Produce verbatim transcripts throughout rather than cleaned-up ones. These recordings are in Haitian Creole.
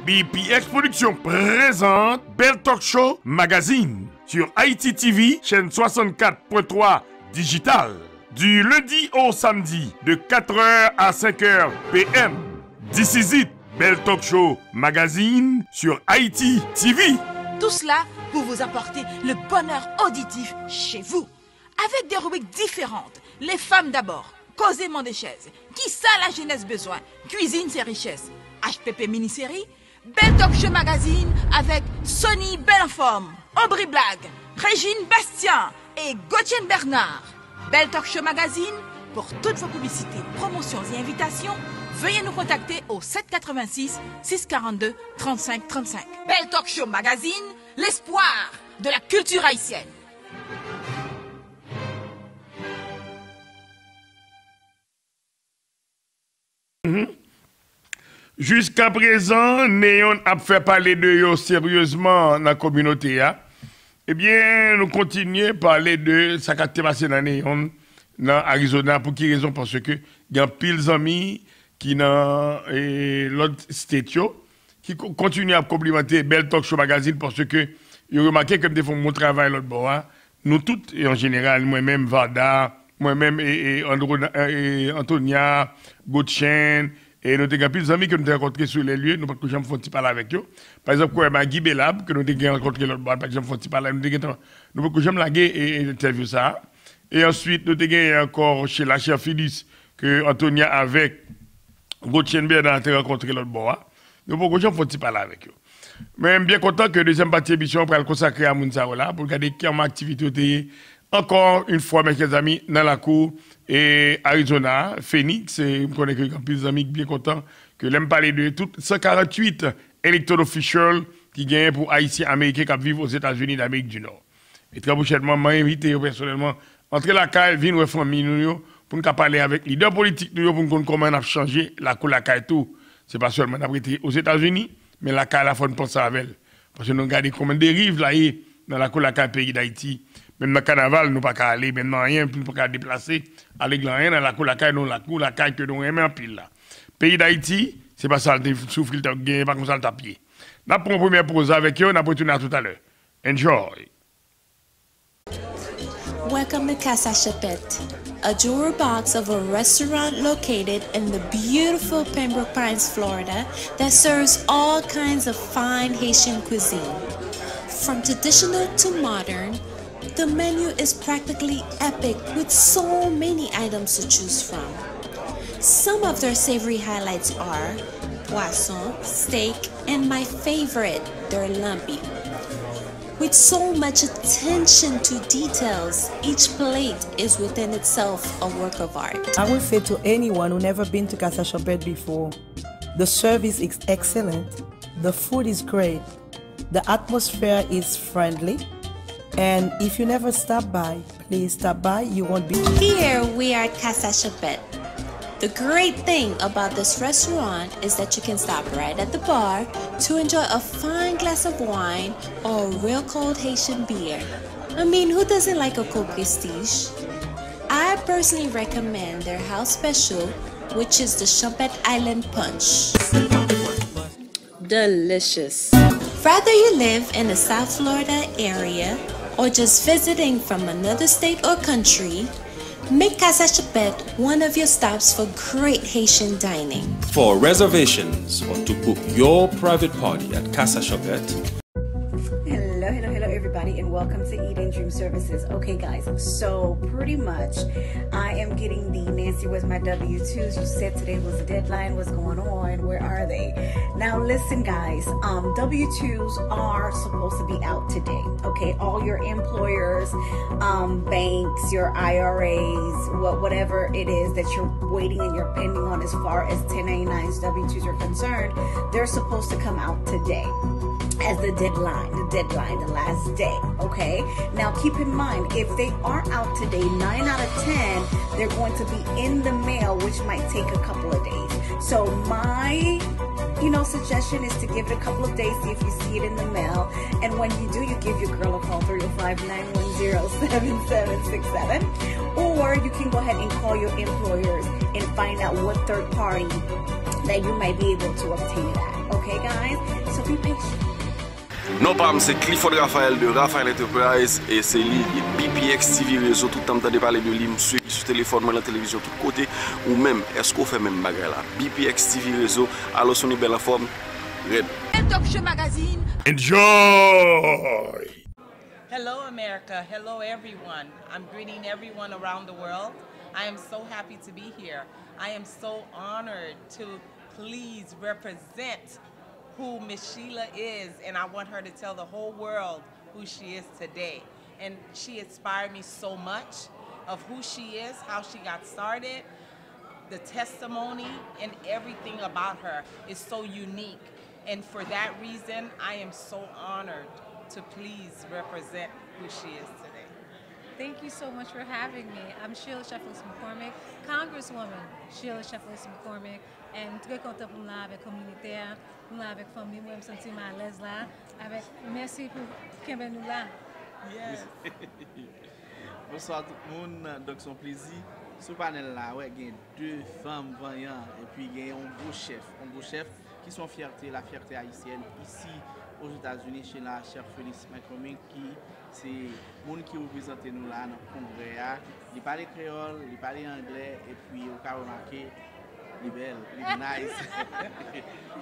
B P X Production présente Bel Talk Show Magazine sur Haïti T V, chaîne soixante-quatre point trois digitale, du lundi au samedi de quatre heures à cinq heures P M. This is it, Bel Talk Show Magazine sur Haïti T V. Tout cela pour vous apporter le bonheur auditif chez vous. Avec des rubriques différentes, les femmes d'abord, Koze mande chèz, Kisa lajenès bezwen, Kwizin se richès, H P P miniseri, Bel Talk Show Magazine avec Sony Bel Anfòm, Aubry Black, Régine Bastien et Gauthier Bernard. Bel Talk Show Magazine pour toutes vos publicités, promotions et invitations, veuillez nous contacter au sept quatre-vingt-six, six quarante-deux, trente-cinq trente-cinq. Bel Talk Show Magazine, l'espoir de la culture haïtienne. Jiskaprezan, Neon ap fè pale de yo seryezman nan kominote a. Ebyen, nou kontinye pale de sa k ap te pase nan Neon, nan Arizona. Pou ki rezon? Paske gen anpil zanmi ki nan, e, lòt state yo, ki ko-, kontinye ap konplimante Bel Talk Show Magazine, paske yo remake ke m te fè yon bon travay lòt bò a. Nou tout, e an jeneral, mwen menm, Vada, mwen menm, e, e, Andro-, e, e, Antonia, Gotchen, e nou te gen anpil zanmi ke nou te rankontre sou lè lye, nou pa t ko janm fè yon ti pale avèk yo. Pa egzanp, kwè Maggie Belab, ke nou te gen rankontre lòt bò a, pa t janm fè yon ti pale, nou te gen tan, nou pa t ko janm lage, e, e, entèvyou sa a. E answit, nou te gen ankò Sheila Cherfilus, ke Antonia avèk Gotchen Bernard te rankontre lòt bò a. Nou poko janm fè yon ti pale avèk yo. Men m byen kontan ke dezyèm pati emisyon an pral konsakre a moun sa yo la, pou l gade kòman aktivite yo te ye. Ankò yon fwa, mes chers amis, nan lakou, e, Arizona, Phoenix, e m konnen ke gen anpil zanmi ki byen kontan ke lè m pale de tout san karanntuit elected official ki genyen pou Ayisyen Ameriken k ap viv Ozetazini Damerik di Nò. E trè pwochènman, mwen envite yo pèsonèlman antre lakay, vin wè fanmi nou yo, pou n ka pale avèk lidè politik nou yo, pou n konn kòman n ap chanje lakou lakay tou. Se pa sèlman n ap rete Ozetazini, men lakay la fò n panse avè l. Paske nou gade kòman deriv la ye nan lakou lakay peyi Dayiti. Menm nan kanaval, nou pa ka ale, menm nan anyen, nou pa ka deplase, ale gen anyen nan lakou lakay nou, lakou lakay ke nou renmen anpil la. Peyi Dayiti, se pa sa l te soufri, l t ap genyen, pa konsa l t ap ye. N ap pran yon premyè poz avèk yo, n ap retounen a toutalè. Enjoy! Welcome to Casa Chapet, a jewel box of a restaurant located in the beautiful Pembroke Pines, Florida, that serves all kinds of fine Haitian cuisine. From traditional to modern, the menu is practically epic with so many items to choose from. Some of their savory highlights are poisson, steak, and my favorite, their lambi. With so much attention to details, each plate is within itself a work of art. I would say to anyone who never been to Casa Chapet before, the service is excellent, the food is great, the atmosphere is friendly, and if you never stop by, please stop by, you won't be. Here we are at Casa Chapet. The great thing about this restaurant is that you can stop right at the bar to enjoy a fine glass of wine or a real cold Haitian beer. I mean, who doesn't like a cold prestige? I personally recommend their house special, which is the Chapet Island Punch. Delicious. Whether you live in the South Florida area or just visiting from another state or country, make Casa Chapet one of your stops for great Haitian dining. For reservations or to book your private party at Casa Chapet, Hello, hello, hello, everybody, and welcome to Eden Dream Services. Okay, guys, so pretty much I am getting the Nancy, where's my W twos? You said today was the deadline. What's going on? Where are they? Now, listen, guys, um, W twos are supposed to be out today, okay? All your employers, um, banks, your I R As, wha- whatever it is that you're waiting and you're pending on as far as ten ninety-nines, W twos are concerned, they're supposed to come out today as the deadline, the deadline, the last day, okay? Now keep in mind, if they aren't out today, nine out of ten, they're going to be in the mail, which might take a couple of days. So my, you know, suggestion is to give it a couple of days, see if you see it in the mail. And when you do, you give your girl a call, three oh five, nine one zero, seven seven six seven. Or you can go ahead and call your employers and find out what third party that you might be able to obtain it at. Okay, guys? So be patient. Non pa m se Clifford Raphaël de Raphaël Enterprise e se li BPX TV Rezo. Tout tan m tande pale de li, m swiv li sou telefòn mwen, nan televizyon, tout kote. Ou menm, èske w fè menm bagay la? BPX TV Rezo, alo Sony bèl anfòm, rèd. Talk Show Magazine. Enjoy! Hello, America. Hello, everyone. I'm greeting everyone around the world. I am so happy to be here. I am so honored to please represent who Miss Sheila is, and I want her to tell the whole world who she is today. And she inspired me so much of who she is, how she got started, the testimony, and everything about her is so unique. And for that reason, I am so honored to please represent who she is today. Thank you so much for having me. I'm Sheila Sheffless McCormick, Congresswoman Sheila Sheffless McCormick, and m trè kontan pou m la avèk kominote a, pou m la avèk fanmi mwen, m santi m alèz la, avèk mèsi pou kenbe nou la. Bonswa tout moun. Donk se yon plezi. Sou panèl la, wè, gen de fanm vanyan, epi gen yon gwo chèf, yon gwo chèf ki se yon fyète, la fierté haïtienne isi Ozetazini, Sheila Sheffless McCormick, ki se moun ki reprezante nou la nan kongrè a. Li pale kreyòl, li pale anglè, epi ou ka remake li bèl, li nice.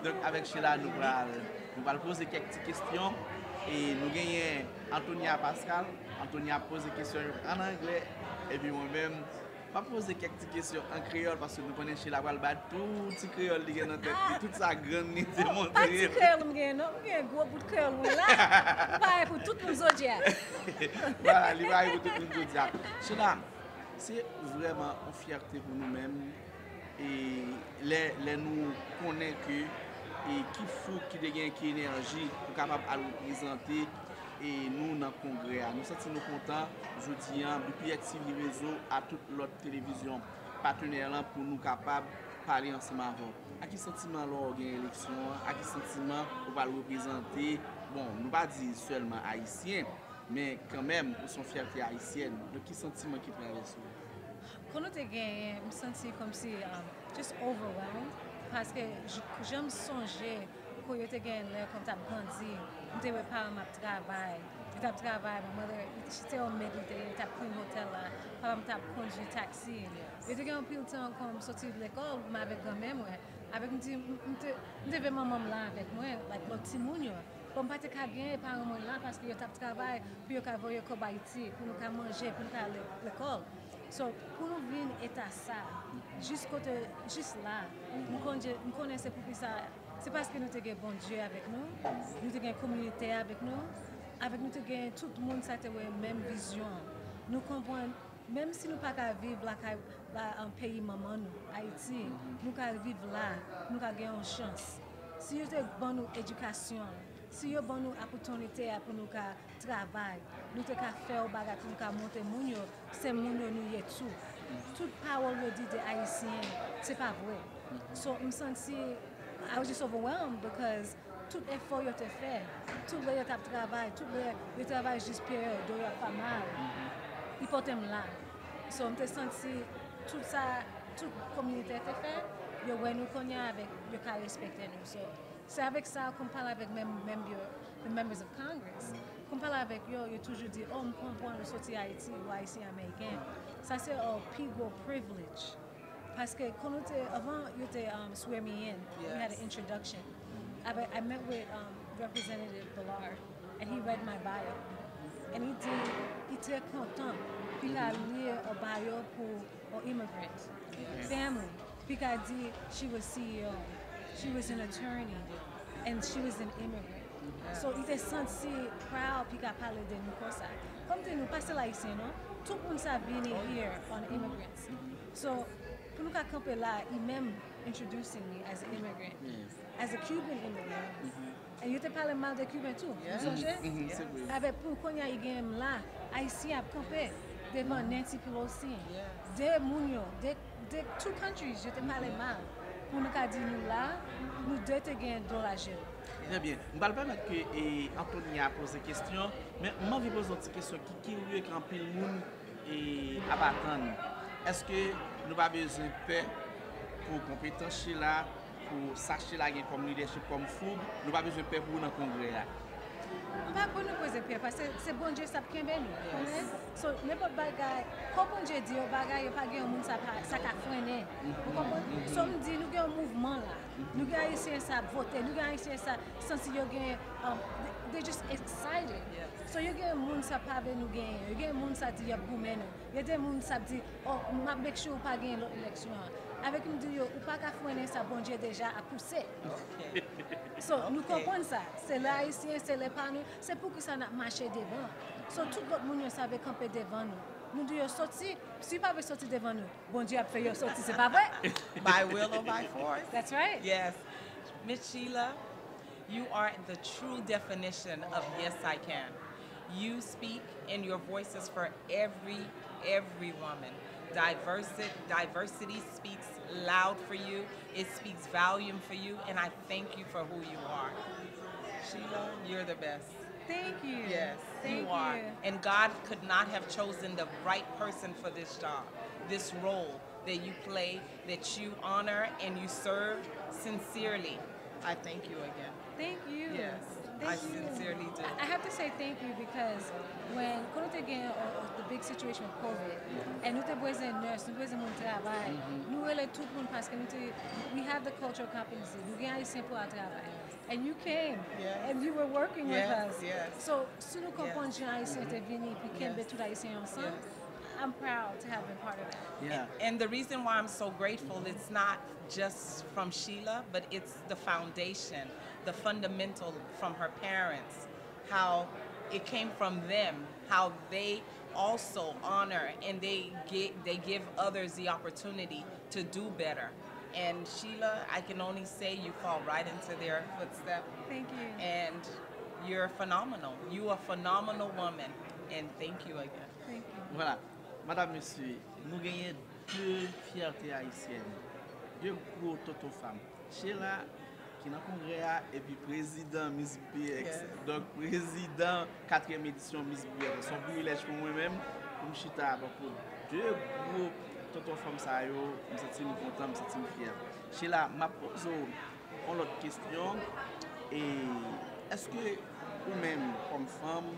Donk avèk Sheila nou pral nou pral poze kèk ti kesyon. E nou genyen Antonia Pascal. Antonia ap poze kesyon yo an anglè. Epi mwen menm, m ap poze kèk ti kesyon an kreyòl paske nou konnen Sheila pral bay tout ti kreyòl li gen nan tèt li, tout sa grann li te montre l. Kreyòl m gen non, m gen gwo bout kreyòl mwen la. M parèy pou tout moun jodi a. Vwala, li parèy pou tout moun jodi a. Sheila, se vrèman yon fyète pou nou menm. E lè, lè nou konnen ke e ki fou ki te gen ki enèji pou kapab al reprezante e nou nan kongrè a. Nou santi nou kontan jodi a, BPX TV Rezo a tout lòt televizyon patnè lan pou nou kapab pale ansanm avè w. A ki santiman lè w gen eleksyon an? A ki santiman ou pral reprezante? Bon, nou pa di sèlman ayisyen, men kanmenm ou se yon fyète ayisyèn. Donk ki santiman ki travèse w? Pou nou te genyen, m santi kòmsi um, just overwhelmed. Paske j- jan m sonje kou yo te genyen lè kòm t ap grandi, m te wè paran m ap travay. Yo t ap travay, my mother, she tell me li te, yo t ap clean hotel la, papa m t ap kondui taxi. Yo te gen anpil tan kòm soti lekòl, m avèk granmè mwen. Avèk m di, m te, m te vle manman m la avèk mwen, like lòt timoun yo. Bon, m pa te ka gen paran mwen la paske yo t ap travay pou yo ka voye kòb Ayiti, pou nou ka manje, pou nou ka ale lekòl. So, pou nou vin eta sa, jis kote, jis la, m konnen, m konnen se poukisa, se paske nou te gen Bondye avèk nou, nou te gen kominote avèk nou, avèk nou te gen tout moun sa te wè menm vizyon. Nou konprann, menm si nou pa ka viv lakay la an peyi manman nou, Ayiti, nou ka viv la, nou ka gen yon chans. Si yo te ban nou edikasyon, si yo ban nou apotinite a pou nou ka travay, nou te ka fè yon bagay pou nou ka montre moun yo se moun yo nou ye tou. Tout pawòl yo di de Ayisyen, se pa vre. So, m santi, I was just overwhelmed because tout efò yo te fè, tout lè yo t ap travay, tout lè yo travay jis pye yo, do yo ap fè mal, li pote m la. So, m te santi tout sa, tout kominote te fè, yo wè nou kounye a avèk, yo ka respekte nou. So, se avèk sa, kòm pale avèk menm, menm yo, the members of Congress, kòm pale avèk yo, yo toujou di, oh, m konprann ou soti Ayiti, ou Ayisyen Ameriken. Sa se yon pi gwo privilege. Paske kon nou te, avan yo te um, swear me in, we had an introduction. Avèk, I met with um, Representative Bellard, and he read my bio. And he did, li trè kontan pou l ka li yon bio pou yon immigrant family. Pou l ka di, she was C E O, she was an attorney, and she was an immigrant. So, li te santi proud pou l ka pale de nou konsa. Kòm te nou, pa sèl Ayisyen, non? Tout moun sa vini here on immigrants. So, pou nou ka kanpe la, li menm introducing me as an immigrant, as a Cuban immigrant. And yo te pale mal de Cuban tou, ou sonje? Avèk pou kounye a, li genyen m la, Ayisyen ap kanpe devan Nancy Pelosi. De moun yo, de, de two countries, yo te pale mal. Pou nou ka di nou la, nou de te gen dlo lajel. Trè byen. M pral pèmèt ke e, Antonia poze kesyon, men m anvi poze yon ti kesyon ki kirye ke anpil moun e, ap atann. Èske nou pa bezwen pè pou konpetans Sheila, Pou sa Sheila gen kòm lidèchip, kòm foug, nou pa bezwen pè pou nou nan kongrè a. M pa kwè nou bezwen pè, paske se Bondye k ap kenbe nou, konprann? So, nenpòt bagay, kon Bondye di yo bagay, yo pa gen yon moun sa pa, sa ka frennen. Ou konprann? So, m di, nou gen yon mouvman la. Nou gen Ayisyen sa ap vote, nou gen Ayisyen sa santi yo gen, um, they, they just excited. So, yo gen moun sa pa vle nou genyen, yo gen moun sa di y ap goumen nou. Yo gen moun sa ap di, oh, m ap make sure ou pa genyen lòt eleksyon an. Avèk m di yo, ou pa ka frennen sa Bondye deja ap pouse. So, nou konprann sa. Se lè Ayisyen, se lè pa nou, se poukisa n ap mache devan. So, tout lòt moun yo sa vle kanpe devan nou. Nou di yo soti, si yo pa vle soti devan nou, Bondye ap fè yo soti, se pa vre? By will or by force. That's right. Yes. Miss Sheila, you are the true definition of yes, I can. You speak and your voice is for every, every woman. Diversi- diversity speaks loud for you. It speaks volume for you, and I thank you for who you are. Sheila, you're the best. Thank you. Yes, Thank you are. You. And God could not have chosen the right person for this job, this role that you play, that you honor and you serve sincerely. I thank you again. Thank you. Yes, Thank I you. Sincerely do. I I have to say thank you because when, kon nou te gen uh, uh, the big situation with COVID, and nou te bezwen nurse, nou bezwen moun travay, nou rele tout moun paske nou te, we have the cultural competency, nou gen Ayisyen pou al travay. And you came, Yes. And you were working Yes, with us. Yes. So, si nou konprann jan Ayisyen te vini, pou kenbe Yes. Tout Ayisyen ansanm, Yes. I'm proud to have been part of that. Yeah. And the reason why I'm so grateful, it's not just from Sheila, but it's the foundation, the fundamental from her parents, how it came from them, how they also honor and they give, they give others the opportunity to do better. And Sheila, I can only say you fall right into their footsteps. Thank you. And you're phenomenal. You are a phenomenal woman. And thank you again. Thank you. Vwala, madam, mesye, nou genyen de fyète ayisyèn, de gwo tonton fanm. Sheila, ki nan kongrè a, epi prezidan Miss B X. Yes. Donk, prezidan katriyèm edisyon Miss B X. Se yon privilèj pou mwen menm, pou m chita bò kote de gwo tonton fanm sa yo, m santi m kontan, m santi m fyè. Sheila, m ap poze w yon lòt kesyon. E èske ou menm, kòm fanm,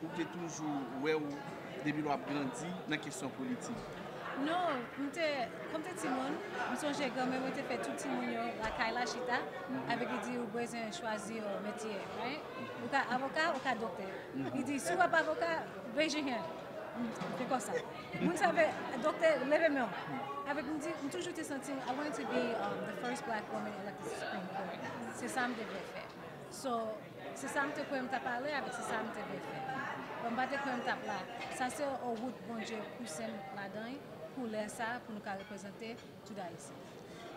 ou te toujou wè w depi lè w ap grandi nan kesyon politik? Non, m te, kòm te timoun, m sonje granmè mwen te fè tout timoun yo lakay la chita, avèk li di ou bezwen chwazi yon metye, right? Ou ka avoka, ou ka doktè. Li di, si w ap avoka, raise your hand. M te konsa. Moun sa vle, doktè, leve men w. Avèk m di, m toujou te santi, I wanted to be um, the first black woman elected to the Supreme Court. Se sa m te vle fè. So, se sa m te kwè m t ap ale avèk, se sa m te vle fè. Bon, m pa te kwè m t ap la. Sa se yon wout Bondye pouse m ladan l pou lè sa, pou nou ka reprezante tout Ayiti.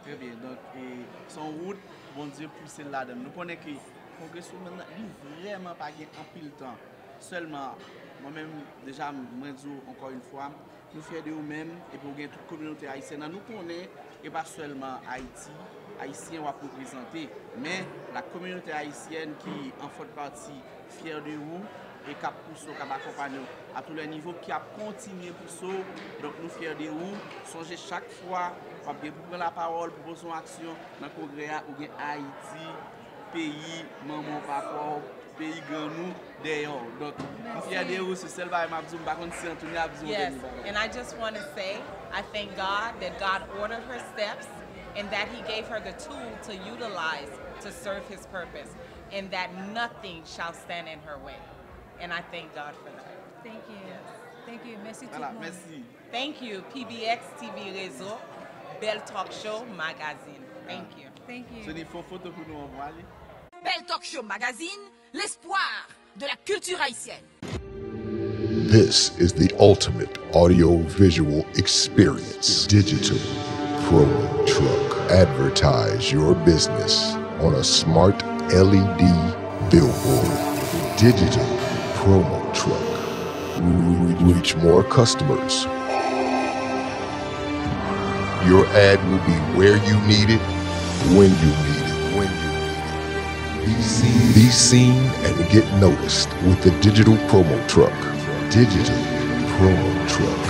Trè byen. Donk, e, se yon wout Bondye pouse l ladan l. Nou konnen ke kongreswoman nan, li vrèman pa gen anpil tan. Sèlman, mwen menm, deja, mwen di w ankò yon fwa, nou fyè de ou menm, epi ou gen tout kominote ayisyèn nan. Nou konnen, e pa sèlman Ayiti, Ayisyen w ap reprezante, men la communauté haïtienne ki an fòt pati fyè de ou e k ap pouse w, k ap akonpanye w a tou lè nivo, ki ap kontinye pouse w. Donk, nou fyè de ou. Sonje, chak fwa w ap gen pou pran lapawòl, pou poze yon aksyon nan kongrè a, ou gen Ayiti, peyi manman w, papa w, peyi grann ou, dèyè w. Donk, m fyè de ou, se sèl bagay m ap di w, m pa konn si Antonia ap di w yon Yes, dènye bagay. And I just want to say, I thank God that God ordered her steps and that He gave her the tool to utilize to serve His purpose, and that nothing shall stand in her way. And I thank God for that. Thank you. Thank you. Mèsi tout Vwala, moun. Mèsi. Thank you, P B X T V Réseau, Bèl Talk Show Magazine. Thank you. Thank you. Sony, fè yon foto pou nou anvan ale. Bèl Talk Show Magazine, l'espoir de la culture haïtienne. This is the ultimate audio visual experience. Digital Promo Truck. Advertise your business on a smart L E D billboard. Digital Promo Truck. Re- Reach more customers. Your ad will be where you need it, when you need it, when you need it. Be seen, be seen and get noticed with the Digital Promo Truck. Digital Promo Truck.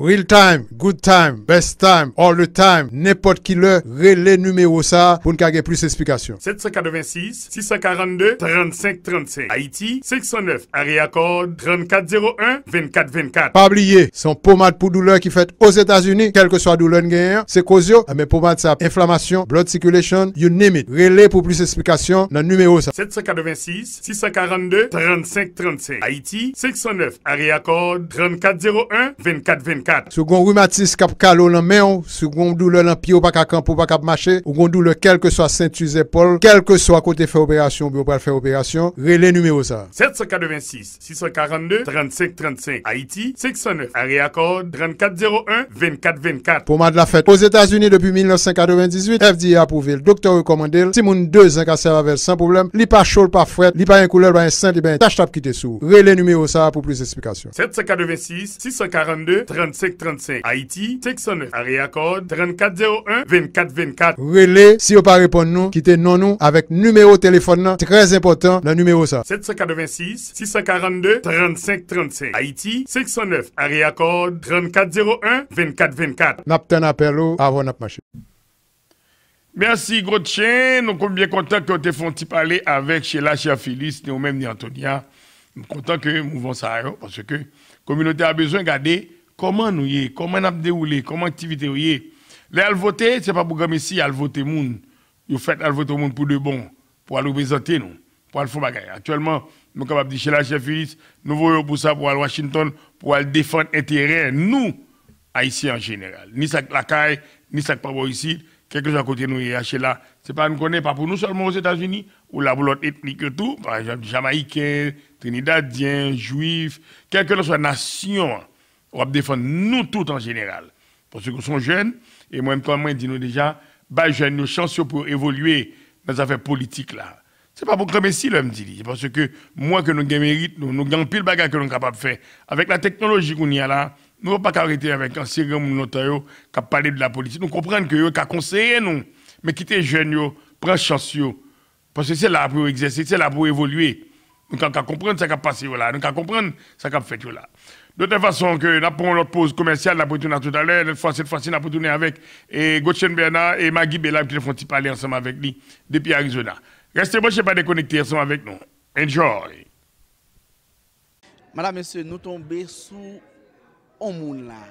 Real time, good time, best time, all the time, nenpòt ki lè, rele nimewo sa a pou n ka gen plis esplikasyon. Sèt san katrevensis, sis san karannde, trannsenk trannsenk. Ayiti, senk san nèf, Area Code, trannkat zewo en, vennkat vennkat. Pa bliye, se yon pomad pou doulè ki fèt Ozetazini, kèlkeswa doulè n genyen an, se koz yo, enben pomad sa ap enflamasyon, blood circulation, you name it. Rele pou plis esplikasyon nan nimewo sa. Sèt san katrevensis, sis san karannde, trannsenk trannsenk. Ayiti, senk san nèf, Area Code, trannkat zewo en, vennkat vennkat. Si w gen yon rimatis k ap kale w nan men w, si w gen yon doulè nan pye w, pa ka kanpe, w pa ka mache, ou gen yon doulè kèlkeswa senti, zèpòl, kèlkeswa kote fè operasyon oubyen w pral fè operasyon, rele nimewo sa a. Sèt san katrevensis, sis san karannde, trannsenk trannsenk. Ayiti, senk san nèf, Area Code, trannkat zewo en, vennkat vennkat. Pomad la fèt Ozetazini depi mil nèf san katrevendizuit, F D A apwouve l, doktè w rekòmande l, timoun de zan ka sèvi avè l san pwoblèm, li pa cho, li pa frèt, li pa gen koulè, li pa gen sent, li pa gen tach t ap kite sou ou. Rele nimewo sa a pou plis esplikasyon. Sèt san katrevensis, sis san karannde, trannsenk trannsenk. Ayiti, senk san nèf, Area Code, trannkat zewo en, vennkat vennkat. Rele, si yo pa reponn nou, kite non nou avèk nimewo telefòn nan, trè enpòtan nan nimewo sa. Sèt san katrevensis, sis san karannde, trannsenk trannsenk. Ayiti, senk san nèf, Area Code, trannkat zewo en, vennkat vennkat. N ap tann apèl ou avan n ap mache. Mèsi, Gotchen. Nou kon-, byen kontan ke w te fè yon ti pale avèk Sheila Cherfilis, ni ou menm, ni Antonia. M kontan ke mouvman sa yo, paske kominote a bezwen gade kòman nou ye, kòman n ap dewoule, kòman aktivite yo ye. Lè y al vote, se pa pou granmesi y al vote moun. Yo fèt al vote yon moun pou de bon, pou al reprezante nou, pou al fè yon bagay. Aktyèlman, nou kapab di Sheila Cherfilis, nou voye w pou sa, pou al Washington, pou al defann enterè nou, Ayisyen an jeneral. Ni sa k lakay, ni sa k pa bò isit, kèlkeswa kote nou ye a, Sheila, se pa nou konnen, pa pou nou sèlman Ozetazini, ou la pou lòt etnik yo tou, pa egzanp, Jamayiken, Trinidadyen, Jwif, kèlkeswa nasyon an. W ap defann nou tout an jeneral. Paske w se yon jèn, e mwen menm kòm mwen di nou deja, bay jèn yo chans yo pou yo evolye nan zafè politik la. Se pa pou granmesi lè m di li, se paske m wè ke nou gen merit nou, nou gen anpil bagay ke nou kapab fè. Avèk la teknoloji kounye a la, nou pa ka rete avèk ansyen granmoun lontan yo k ap pale de la politik. Nou konprann ke yo ka konseye nou, men kite jèn yo pran chans yo. Paske se la pou yo egzèse, se la pou yo evolye. Nou ka, ka konprann sa k ap pase yo la, nou ka konprann sa k ap fèt yo la. De toute façon, ke n ap pran yon lòt poz komèsyal, n ap retounen a toutalè. Lòt fwa, sèt fwa si, n ap retounen avèk, e, Gotchen Bernard e Maggie Bellab ki te fè yon ti pale ansanm avèk li depi Arizona. Reste branche, pa dekonekte ansanm avèk nou. Enjoy! Madam, mesye, nou tonbe sou yon moun la.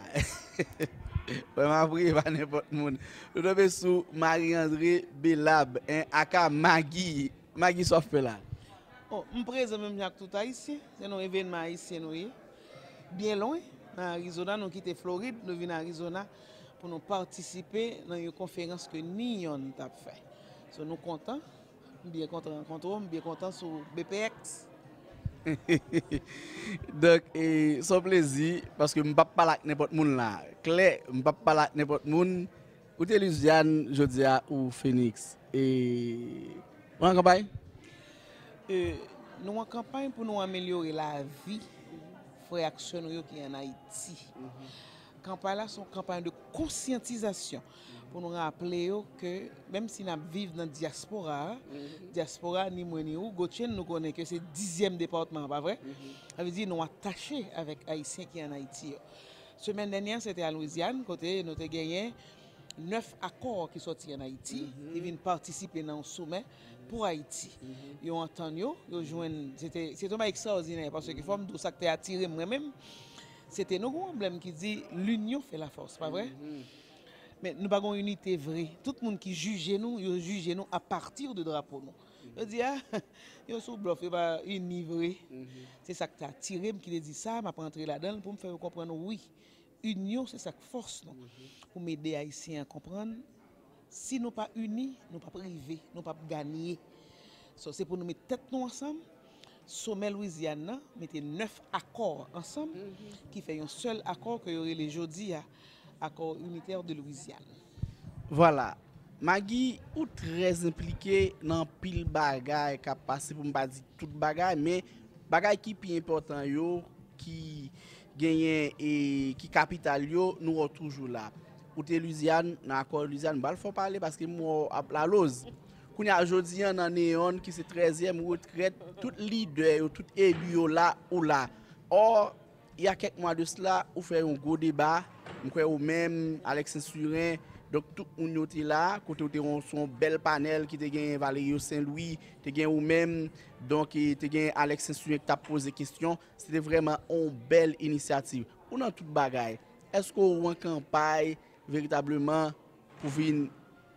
Wè, m ap ri, pa nenpòt moun. Nou tonbe sou Marie André Bellab, en, aka Maggie. Maggie, sa w ap fè la? Oh, m prezan menm jan ak tout Ayisyen. Se nan evènman ayisyen nou ye. Byen lwen, nan Arizona, nou kite Florid, nou vin Arizona pou nou patisipe nan yon konferans ke Neon t ap fè. So, nou kontan. M byen kontan rankontre w, m byen kontan sou B P X. Donk, e, se yon plezi, paske m p ap pale ak nenpòt moun la. Klè, m p ap pale ak nenpòt moun. Ou te Louisiane, jodi a ou Phoenix. E, ou an kanpay? E, nou an kanpay pou nou amelyore lavi frè ak sè nou yo ki ann Ayiti. Kanpay la se yon kanpay de konsyantizasyon pou nou raple yo ke menm si n ap viv nan dyaspora a, dyaspora a ni mwen ni ou, Gotchen, nou konnen ke se dizyèm depatman an, pa vre? Sa vle di nou atache avèk Ayisyen ki ann Ayiti yo. Semèn dènyè, se te a Louisiane, kote nou te genyen nèf akò ki sòti ann Ayiti, ki vin patisipe nan yon somè pou Ayiti. Yo antann yo, yo jwenn, se te, se te yon bagay ekstraòdinè, paske fò m di w sa k te atire m, mwen menm, se te nou gen yon anblèm ki di l'union fait la force, pa vre? Men nou pa gen yon inite vre. Tout moun ki jije nou, yo jije nou à partir de drapo nou. Yo di, a, yo sou blòf, yo pa ini vre. Se sa k te atire m, ki te di sa, m ap rantre ladan l pou m fè yo konprann, wi, inyon se sa k fòs nou. Pou m ede Ayisyen an konprann, si nou pa ini, nou p ap rive, nou p ap ganye. So, se pou nou met tèt nou ansanm. Somè Louisiane nan mete nèf akò ansanm, ki fè yon sèl akò ke yo rele jodi a Accord Unitaire de Louisiane. Vwala. Maggie, ou trè enplike nan anpil bagay k ap pase, pou m pa di tout bagay, men bagay ki pi enpòtan yo, ki genyen e ki kapital yo, nou wè w toujou la. Ou te Louisiane, nan akò Louisiane, m pral fè w pale paske m wè w ap laloz. Kounye a jodi a nan Neon, ki se trèzyèm retrèt, tout lidè yo, tout eli yo la, ou la. Ò, il y a quelques mois de cela, ou fè yon gwo deba M kwè ou menm, Alex Saint-Cyrin, donk tout moun yo te la, kote w te wè se yon bèl panèl ki te gen Valerio Saint-Louis, te gen ou menm, donk e te gen Alex Saint-Cyrin ki t ap poze kesyon. Se te vrèman yon bèl inisyativ. Ou nan tout bagay. Èske ou an kanpay veritableman pou vin,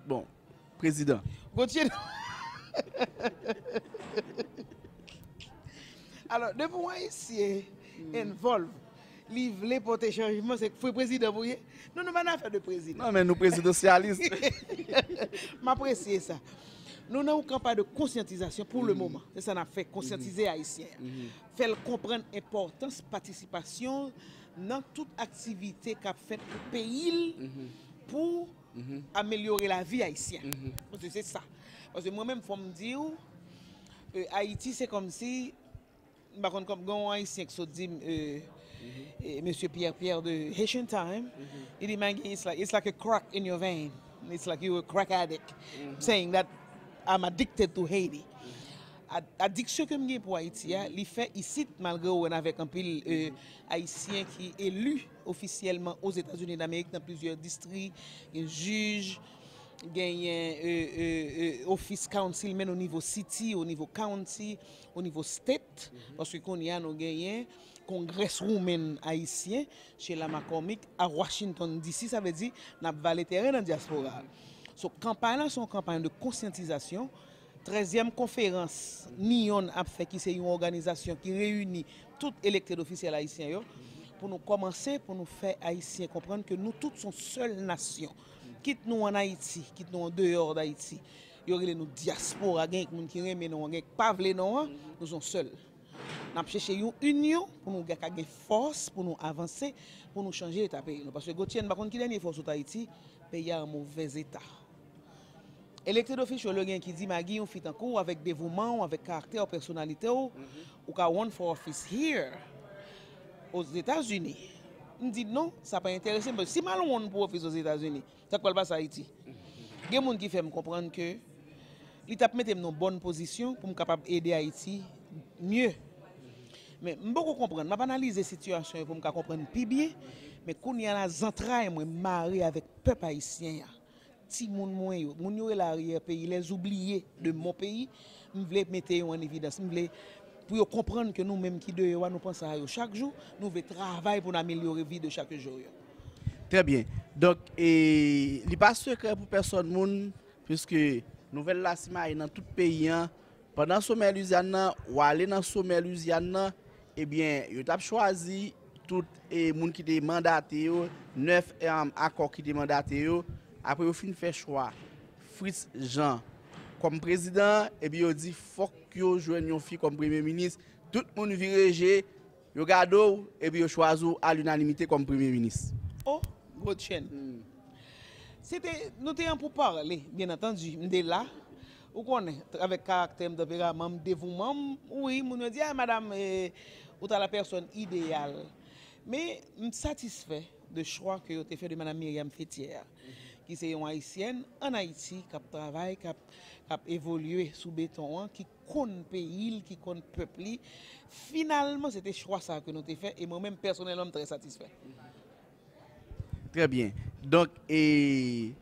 bon, prezidan? Gauthier, alò, depi yon Ayisyen involve, li vle pote chanjman, se fwe prezidan pou ye. Nou, nou pa nan afè de prezidan. Non, men nou prezidansyalis. M apresye sa. Nou nan yon kanpay de konsyantizasyon pou le moman. Se sa n ap fè, konsyantize Ayisyen an. Fè l konprann enpòtans patisipasyon nan tout aktivite k ap fèt pou peyi l, pou amelyore lavi Ayisyen. Paske se sa. Paske mwen menm, fò m di w, e, Ayiti, se kòmsi, m pa konn kòm, gen yon Ayisyen ki sot di m, e, e, Mesye Pierre Pierre de Haitian Time, li di, Maggie, it's like, it's like a crack in your vein. It's like you a crack addict. Saying that I'm addicted to Haiti. Ad- Adiksyon ke m gen pou Ayiti a, li fè isit, malgre w wè n avèk anpil e, Ayisyen ki eli ofisyèlman Ozetazini Damerik nan plizyè distri, gen jij, genyen e, e, e, office councilman o nivo city, o nivo county, o nivo state, paske kounye a nou genyen congresswoman ayisyen, Sheila McCormick, a Washington D C, sa vle di n ap vale teren nan dyaspora a. So, kanpay la se yon kanpay de konsyantizasyon. Trèzyèm konferans NEON ap fè, ki se yon òganizasyon ki reyini tout elected official ayisyen yo, pou nou kòmanse, pou nou fè Ayisyen konprann ke nou tout se yon sèl nasyon. Kit nou ann Ayiti, kit nou andeyò Dayiti. Yo rele nou dyaspora, gen moun ki renmen non an, gen k pa vle non an, nou se yon sèl. N ap chèche yon inyon pou nou ka gen fòs, pou nou avanse, pou nou chanje eta peyi nou. Paske Gauthier, m pa konn ki dènye fwa w sot Ayiti, peyi a an movèz eta. Elected official yo gen ki di, Maggie, yon fi tankou w, avèk devouman w, avèk karaktè w, pèsonalite w, ou ka run for office here, Ozetazini. M di non, sa pa enterese m. Si m al run pou ofis Ozetazini, sa k pral pase Ayiti? Gen moun ki fè m konprann ke li t ap mete m nan yon bòn pozisyon pou m kapab ede Ayiti mye. Men m poko konprann. M ap analize sitiyasyon yo pou m ka konprann pi byen. Men kounye a la, zantray mwen mare avèk pèp ayisyen an. Timoun mwen yo, moun yo rele aryè peyi, les oubliés de mon pays, m vle mete yo an evidans. M vle pou yo konprann ke nou menm ki deyò a, nou panse a yo chak jou, nou vle travay pou n amelyore vi de chak jou yo. Trè byen. Donk, e, li pa sekrè pou pèsòn moun, piske nouvèl la simaye nan tout peyi an. Pandan somè Lizyàn nan, w ale nan somè Lizyàn nan, ebyen, yo t ap chwazi tout e, moun ki te mandate yo, nèf e, akò ki te mandate yo. Apre yo fin fè chwa Fritz Jean kòm prezidan, epi yo di fòk yo jwenn yon fi kòm premye minis. Tout moun vire je, yo gade w, epi yo chwazi w a linanimite kòm premye minis. Oh, Gotchen. Se te, nou te an pou pale, byen antandi. M te la, ou konnen, avèk karaktè m, tanperaman m, devouman m, wi, moun yo di, ah, madam, eh, ou ta la pèsòn ideyal. Men, m satisfè de chwa ke yo te fè de madam Myriam Fétière, ki se yon ayisyèn ann Ayiti, k ap travay, k ap, k ap evolye sou beton an, ki konn peyi l, ki konn pèp li. Finalman, se te chwa sa a ke nou te fè, e mwen menm, pèsonèlman, m trè satisfè. Trè byen. Donk, e,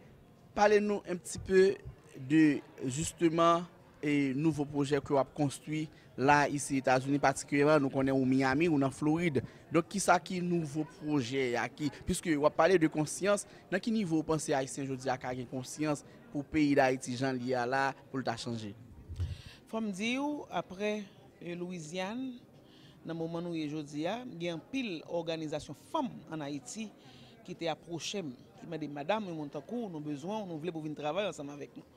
pale nou un petit peu de, justement, e, nouvo pwojè ke w ap konstwi la, isi Etazini, patikilyèman, nou konnen ou Miami, ou nan Florid. Donk, kisa ki nouvo pwojè a, ki, piske w ap pale de konsyans, nan ki nivo w panse Ayisyen jodi a ka gen konsyans pou peyi Dayiti jan l ye a la, pou l ta chanje? Fò m di w, apre, e, Louizyàn, nan moman nou ye jodi a, gen anpil òganizasyon fanm ann Ayiti ki te apwoche m, ki mande, madam, yon moun tankou w, nou bezwen w, nou vle pou w vin travay ansanm avèk nou.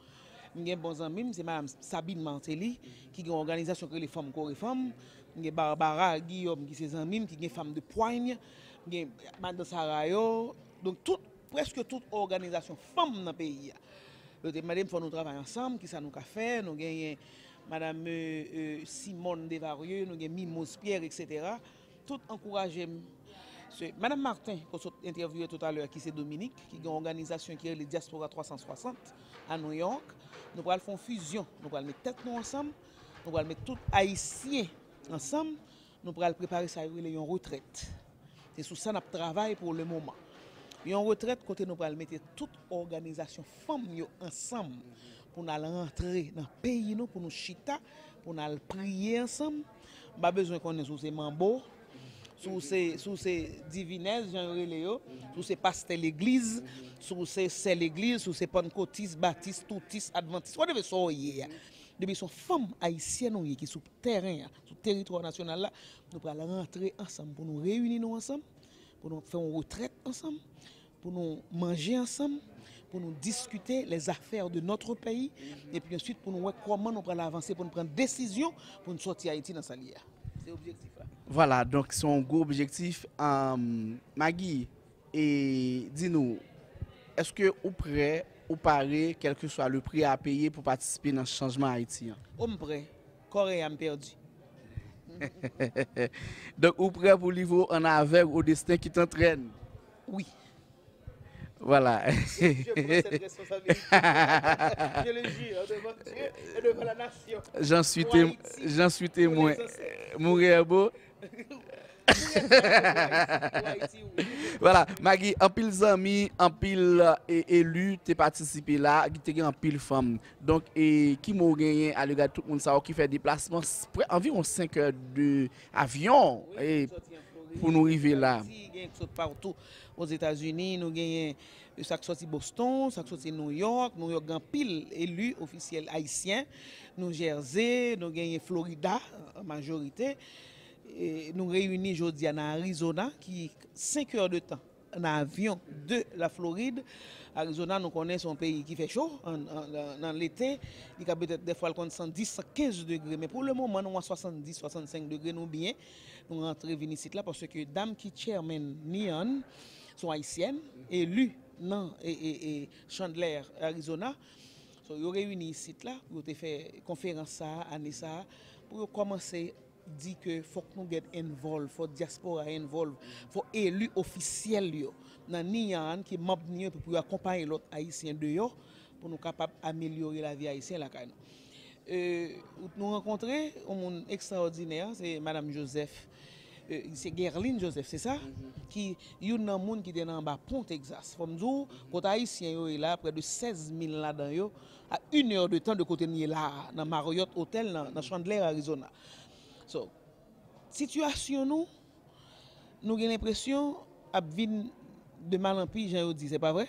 M gen bon zanmi m, se madam Sabine Martelly, ki gen yon òganizasyon ki rele Fanm Kore Fanm. M gen Barbara Guillaume, ki se zanmi m, ki gen Fanm de Pwany. M gen madan Sara yo. Donk, tout, prèske tout òganizasyon fanm nan peyi a. Yo te mande m, fò nou travay ansanm, kisa nou ka fè. Nou genyen madam, euh, euh, Simone Desvarieux, nou gen Mimose Pierre, et cetera. Tout ankouraje m. Se madam Martin, ke w sot entèvyouwe toutalè, ki se Dominik, ki gen yon òganizasyon ki rele Diaspora twa san swasant a New York. Nou pral fè yon fizyon, nou pral met tèt nou ansanm, nou pral met tout Ayisyen ansanm, nou pral prepare sa yo rele yon retrèt. Se sou sa n ap travay pou le moman. Yon retrèt kote nou pral mete tout òganizasyon fanm yo ansanm pou n al rantre nan peyi nou, pou nou chita, pou n al priye ansanm. M pa bezwen konnen si w se manbo, si w se, si w se divinèz, jan yo rele yo, si w se pastè legliz, si w se sè legliz, si w se pannkotis, batis, toutis, advantis, whatever sa w ye a. Depi se yon fanm ayisyèn ou ye ki sou tèren an, sou teritwa nasyonal la, nou pral rantre ansanm pou nou reyini nou ansanm, pou nou fè yon retrèt ansanm, pou nou manje ansanm, pou nou diskite les affaires de notre pays, epi answit pou nou wè kòman nou pral avanse, pou nou pran desizyon pou nou sòti Ayiti nan sa l ye a. Se objektif la. Vwala, donk se yon gwo objektif. Ahn, Maggie, e di nou, èske ou prè, ou pare, kèlkeswa le pri a peye pou patisipe nan chanjman Ayiti an? O, m prè. Kòrèy a m pèdi. Donk, ou prè pou livre w en aveugle au destin qui t'entraîne? Wi. Vwala. Je prends cette responsabilité. Je le jure devant Dieu et devant la nation. J'en suis, pour témo- Haïti, j'en suis pour témoin. Les ancêtres. Mourir est beau. Pou Ayiti, wi. Vwala, Maggie, anpil zanmi, anpil, e, eli te patisipe la, te gen anpil fanm. Donk, e, ki mo w genyen alega tout moun sa yo ki fè deplasman s- prè anviwon senk è de avyon, e, pou nou rive la? Wi, sòti an Florid, gen ki sot patou. Ozetazini, nou genyen sa k sòti Boston, sa k sòti New York. New York gen anpil eli ofisyèl ayisyen. New Jersey, nou genyen Florida, an majorite. E nou reyini jodi a nan Arizona, ki senk è de tan nan avyon de la Florid. Arizona, nou konnen se yon peyi ki fè cho an, an, nan, nan lete. Li ka petèt dèfwa l konn san dis, san kenz degre, men pou le moman, nou a swasanndis, swasannsenk degre, nou byen. Nou rantre vin isit la, paske dam ki chairman Neon, se yon ayisyèn, eli nan, e, e, e, Chandler, Arizona. So, yo reyini isit la, pou yo te fè konferans sa a, ane sa a, pou yo kòmanse di ke fòk nou get involve, fòk dyaspora involve, fòk eli ofisyèl yo nan Neon ki manm Neon, epi pou yo akonpaye lòt ayisyen deyò, pou nou kapab amelyore lavi ayisyen lakay nou. E, nou rankontre yon moun ekstraòdinè, se Madanm Joseph, e, se Guerline Joseph, se sa? Ki youn nan moun ki te nan anba pon Texas. Fò m di w, kote ayisyen yo ye la, près de seize mille ladan yo, à une heure de temps de kote n ye la a, nan Marriott Hotel, nan, nan Chandler, Arizona. So, sitiyasyon nou, nou gen lenpresyon ap vin de mal an pi, jan yo di, se pa vre?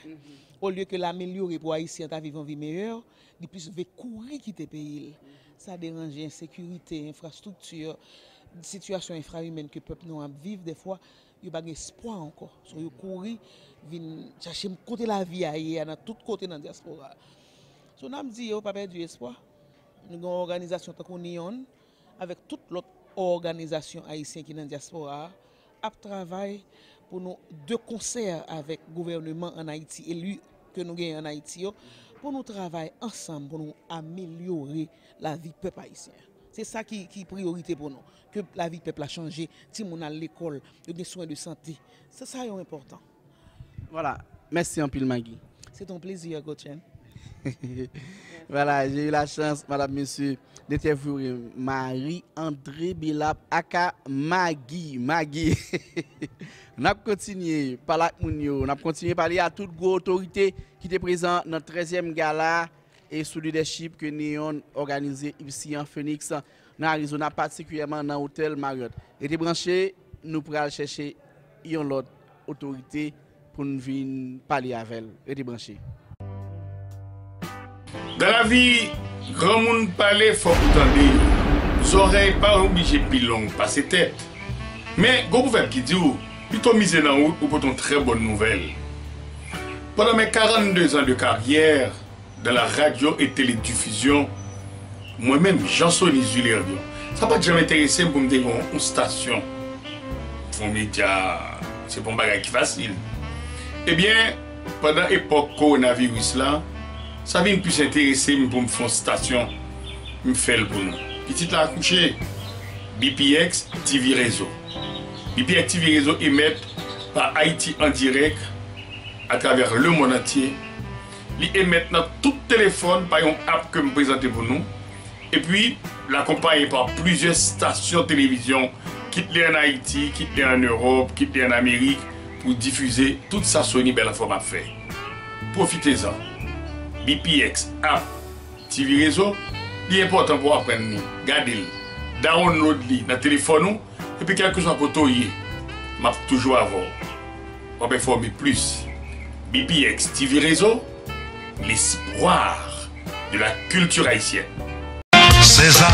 Olye ke l amelyore pou Ayisyen ta viv yon vi meyè, li plis vle kouri kite peyi l. Sa deranje ensekirite, enfrastrikti, sitiyasyon enfraimèn ke pèp nou ap viv, dèfwa, yo pa gen espwa ankò. So, yo kouri vin chache kote lavi a ye a nan tout kote nan dyaspora. So, n ap di yo pa pèdi espwa. Nou gen yon òganizasyon tankou Neon, avèk tout lòt òganizasyon ayisyen ki nan dyaspora a, ap travay pou nou, de konsè avèk gouvèneman ann Ayiti, eli ke nou genyen ann Ayiti yo, pou nou travay ansanm, pou nou amelyore lavi pèp ayisyen. Se sa ki, ki priyorite pou nou, ke lavi pèp la chanje, timoun al lekòl, yo gen swen de sante. Se sa yo enpòtan. Vwala. Mèsi anpil, Maggie. C'est un plaisir, Gotchen. Voilà, j'ai eu la chance, madame, monsieur, d'interviewer Marie André Belap, aka Maggie. Maggie. N ap kontinye pale ak moun yo, n ap kontinye pale a tout gwo otorite ki te prezan nan trèzyèm gala e sou lidèchip ke Neon òganize isi an Phoenix, nan Arizona, patikilyèman nan otèl Marriott. Rete branche, nou pral chèche yon lòt otorite pou n vin pale avè l. Rete branche. Dan lavi, granmoun pale, fòk ou tande yo. Zòrèy pa oblije pi long pase tèt. Men, gon pwovèb ki di w, pito mize nan wout ou pote yon trè bòn nouvèl. Pandan mes quarante-deux ans de carrière, dans la radio et télédiffusion, mwen menm, Jean Sony Julerion, sa pa t janm enterese m pou m te gen yon, yon stasyon. Fè yon medya, se pa yon bagay ki fasil. Ebyen, pandan epòk kowonaviris la, sa vin plis enterese m pou m fè yon stasyon, m fè l pou nou. Pitit la akouche, B P X T V Réseau. B P X T V Réseau emèt pa Haïti en direct, atravè lemonn antye. Li emèt nan tout telefòn pa yon app ke m prezante pou nou. Epi, l akonpaye pa plizyè stasyon televizyon, kit li ann Ayiti, kit li ann Ewòp, kit li ann Amerik, pou difize tout sa Sony Bèl Anfòm ap fè. Pwofitezan! B P X app T V Rezo, li enpòtan pou w aprann li, gade l, download li nan telefòn ou, epi kèlkeswa kote w ye, m ap toujou avè w. W ap enfòme plis. B P X T V Rezo, l'espoir de la culture haïtienne. Seza,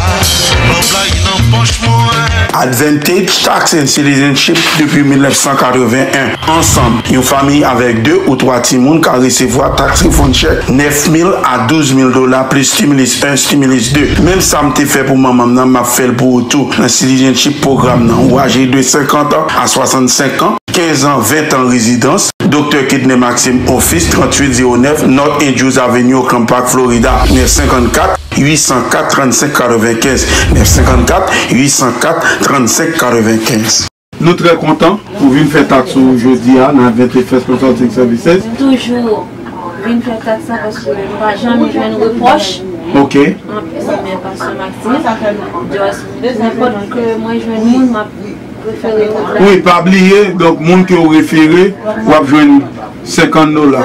ban blayi nan pòch mwen. Advantage Tax and Citizenship depi mil nèf san katreven en. Ansanm, yon fanmi avèk de ou twa timoun ka resevwa tax refund check nèf mil a douz mil dola plis stimulus un, stimulus deux. Menm sa m te fè pou manman m nan, m ap fè l pou ou tou nan Citizenship pwogram nan. Ou aje de senkant an a swasannsenk an, kenz an, ven an rezidans. Doktè Kedner Maxime, Office, tranntuit zewo nèf North Andrews Avenue, Oakland Park, Florida, nèf senkannkat, uit san kat, trannsenk katrevenkenz, nèf senkannkat, uit san kat, trannsenk katrevenkenz. Nou trè kontan ou vin fè taks ou jodi a nan Advantage First Consulting Services. M toujou vin fè taks la paske m pa janm jwenn repwòch. Ok. Anpil zanmi pastè Maxime, just nenpòt ke mwen jwenn moun, m ap refere yo. Wi, pa bliye, donk, moun ke w refere, w ap jwenn senkant dola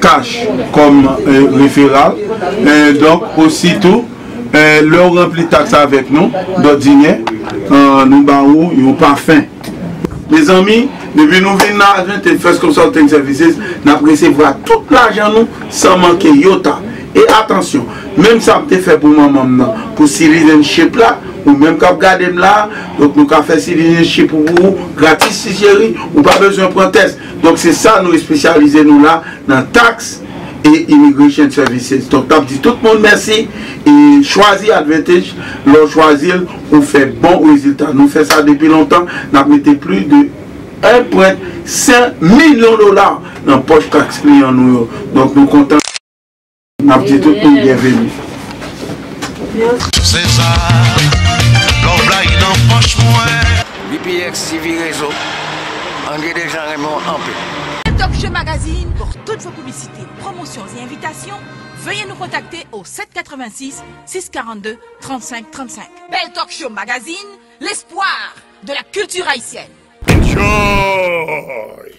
cash kòm, eh, referral. Eh, donk, ositou, eh, lè w ranpli taks avèk nou, dòdinè, eh, nou ba ou yon pafen. Mezanmi, depi nou vin nan Advantage First Consulting Services, n ap resevwa tout lajan nou san manke yota. E atansyon, menm sa m te fè pou manman m nan, pou citizenship la, ou menm k ap gade m la, donk nou ka fè citizenship ou pou ou gratis ti cheri, ou pa bezwen pran tès. Donk se sa nou espesyalize nou la nan tax e immigration services. Donk n ap di tout moun mèsi e chwazi Advantage, lè w chwazi l, ou fè bon rezilta. Nou fè sa depi lontan, n ap mete plis de en pwen senk milyon dola nan pòch taks kliyan nou yo. Donk nou kontan. N ap di tout moun byenveni. Seza, love la nan pòch mwen. B P X T V Rezo, André Dejean renmen w anpil. Talk Show Magazine, pour toutes vos publicités, promotions et invitations, veuillez nous contacter au sept quatre-vingt-six, six quarante-deux, trente-cinq trente-cinq. Bèl Talk Show Magazine, l'espoir de la culture haïtienne. Enjoy!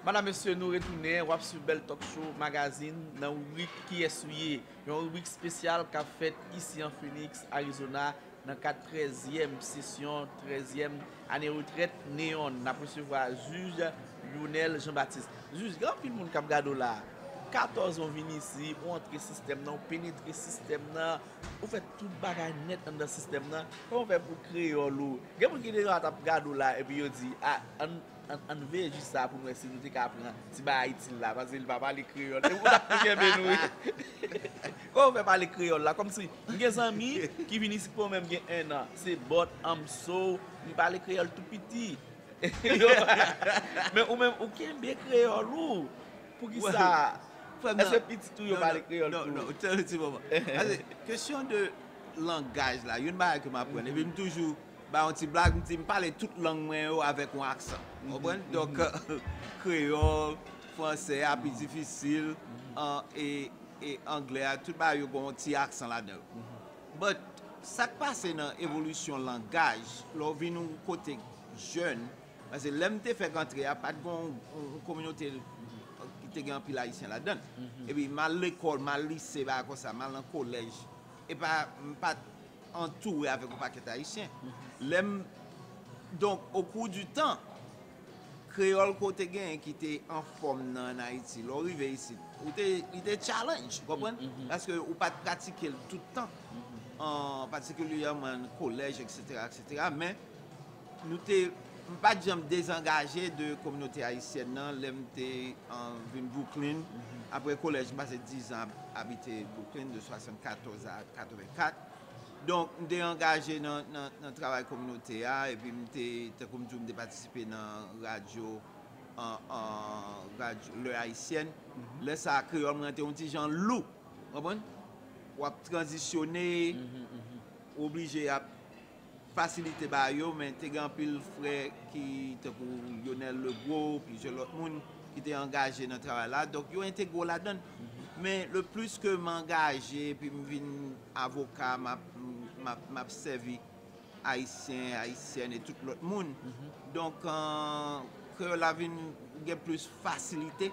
Madam, mesye, nou retounen. W ap swiv Bèl Talk Show Magazine nan ribrik Kiyès ou ye? Yon ribrik espesyal k ap fèt isi an Phoenix, Arizona, nan kad trèzyèm sesyon, trèzyèm ane retrèt Neon. N ap resevwa jij Lionel Jean Baptiste. Jij, gen anpil moun k ap gade w la. Katòz an w vin isi, ou antre sistèm nan, ou penetre sistèm nan, ou fè tout bagay nèt anndan sistèm nan. Kòman w fè pou kreyòl ou? Gen moun ki deja t ap gade w la, epi yo di, a, ann Ann, ann veye jij sa pou n wè si nou te ka pran ti bagay itil la, paske li pa pale kreyòl. E ou t ap tou kenbe nou, wi. Kòman w fè pale kreyòl la? Kòmsi, m gen zanmi ki vin isit pou mwen, m gen en an. Se but, I'm so, m pale kreyòl tou piti. Men ou menm, ou kenbe kreyòl ou. Poukisa? Frè m nan, èske pitit ou yo pale kreyòl tou? Non, non, tande ti moman. Paske, kesyon de langaj la, youn bagay ke m aprann, epi m toujou ba yon ti blag, m di, m pale tout lang mwen yo avèk yon aksan. Ou konprann? Donk, kreyòl, fransè a pi difisil, an, e, e anglè a, tout bagay yo gen yon ti aksan ladan yo. But, sa k pase nan evolisyon langaj, lè w vin yon kote jèn, paske lè m te fèk antre a, pa t gen yon, yon, yon kominote ki te gen anpil ayisyen ladan l. Epi, m al lekòl, m al lise, bagay konsa, m al nan kolèj. E pa, m pa t antoure avèk yon pakèt ayisyen. Lè m, donk, au cours du temps, kreyòl ke w te genyen ki te anfòm nan ann Ayiti, lè w rive isit, ou te, li te challenge, ou konprann? Paske ou pa t pratike l tout tan, an patikilyèman nan kolèj, etsetera, etsetera, men nou te, m pa t janm dezangaje de kominote ayisyèn nan lè m te, an, vin Brooklyn. Apre kolèj, m pase dizan ap-, abite Brooklyn, de swasannkatòz a katrevenkat. Donk, m te angaje nan, nan, nan travay kominote a, epi m te, tankou m di w, m te patisipe nan radyo, an, an radyo, Lè Ayisyen. Lè sa a, kreyòl mwen te yon ti jan lou, w konprann? W ap tranzisyone, ou oblije ap fasilite bagay yo, men te gen anpil frè ki, tankou Lionel Legros, plizyè lòt moun ki te angaje nan travay la, donk yo entegre w ladan l. Men le plus ke m angaje, epi m vin avoka, m ap, m ap, m ap sèvi Ayisyen, Ayisyèn e tout lòt moun. Donk, an, kreyòl la vin gen plis fasilite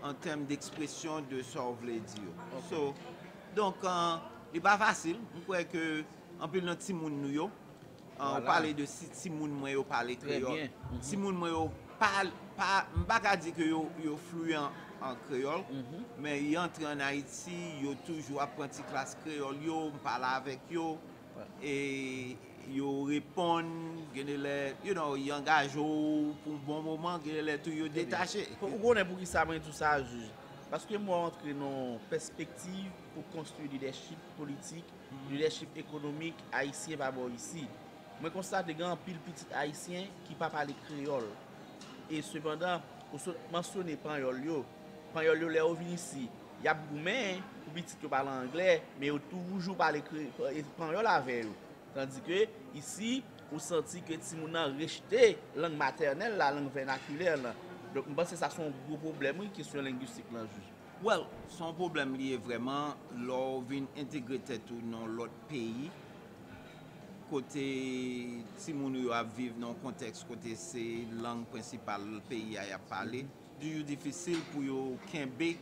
an tèm d'expression de sa w vle di yo. So, donk, euh, li pa fasil. M kwè ke anpil nan timoun nou yo, euh, ou pale de si timoun mwen yo pale kreyòl. Timoun mwen yo pa, pa, m pa ka di ke yo, yo fluent an kreyòl, men y antre an Ayiti, yo toujou ap pran ti klas kreyòl yo, m pale avèk yo, e yo reponn, gen de lè, you know, y angaje w pou bon moman, gen de lè tou yo detache. Ou konnen poukisa mwen di w sa, jij? Paske m wè w antre nan yon pèspektiv pou konstwi lidèchip politik, lidèchip ekonomik ayisyen pa bò isi. Mwen konstate gen anpil pitit ayisyen ki pa pale kreyòl. E sepandan, ou sot mansyone panyòl yo. Panyòl yo, lè yo vin isi, y ap goumen pou pitit yo pale anglè, men yo toujou pale kre- panyòl avè yo. Tandike, isi, ou santi ke timoun nan rejte lang matènèl la, lang vènakilè lan. Donk, m panse sa se yon gwo pwoblèm, wi, kesyon lengwistik lan, jij. Well, se yon pwoblèm li ye vrèman, lè w vin entegre tèt ou nan lòt peyi, kote timoun ou yo ap viv nan yon kontèks kote se lang prensipal peyi a y ap pale, toujou difisil pou yo kenbe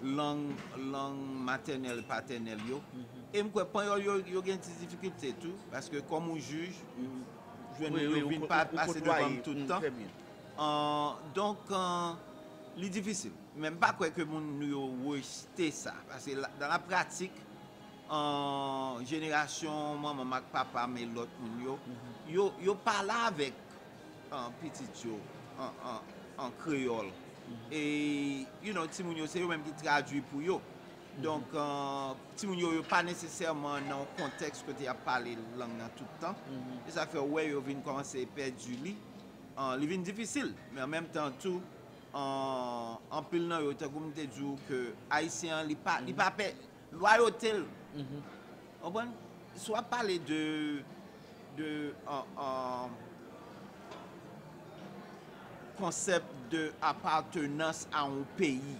lang, lang matènèl, patènèl yo. E m kwè panyòl yo, yo gen ti difikilte tou, paske kòm yon jij, m jwenn yo vin pa- pase devan m tout tan. An, donk, an, li difisil. Men m pa kwè ke moun nou yo rejte sa. Paske la- dans la pratique, an, jenerasyon manman m ak papa m e lòt moun yo, yo, yo pale avèk, an, pitit yo an, an, an kreyòl. E, you know, timoun yo, se yo menm ki tradui pou yo. Donk, an, timoun yo, yo pa nesesèman nan yon kontèks kote y ap pale lang nan tout tan. E sa fè w wè yo vin kòmanse pèdi li. An, li vin difisil, men an menm tan tou, an, anpil nan yo, tankou m te di w ke Ayisyen an, li pa, li pa pè lwayote l. Konprann? Si w ap pale de, de, an, an, konsèp de apatenans a yon peyi,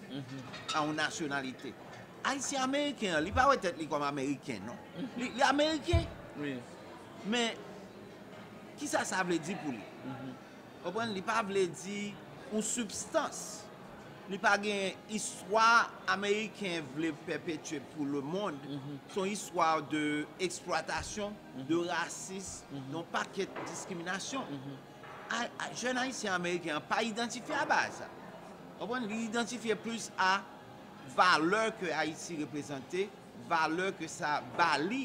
a yon nasyonalite. Ayisyen ameriken an, li pa wè tèt li kòm ameriken, non. Li, li ameriken. Men, kisa sa vle di pou li? Konprann? Li pa vle di yon sibstans. Li pa gen istwa ameriken vle pèpetye pou lemonn. Se yon istwa de eksplwatasyon, de rasis, de yon pakèt diskriminasyon. A- a- jèn ayisyen ameriken an pa idantifye a baz sa. Konprann? Li idantifye plis a valè ke Ayiti reprezante, valè ke sa ba li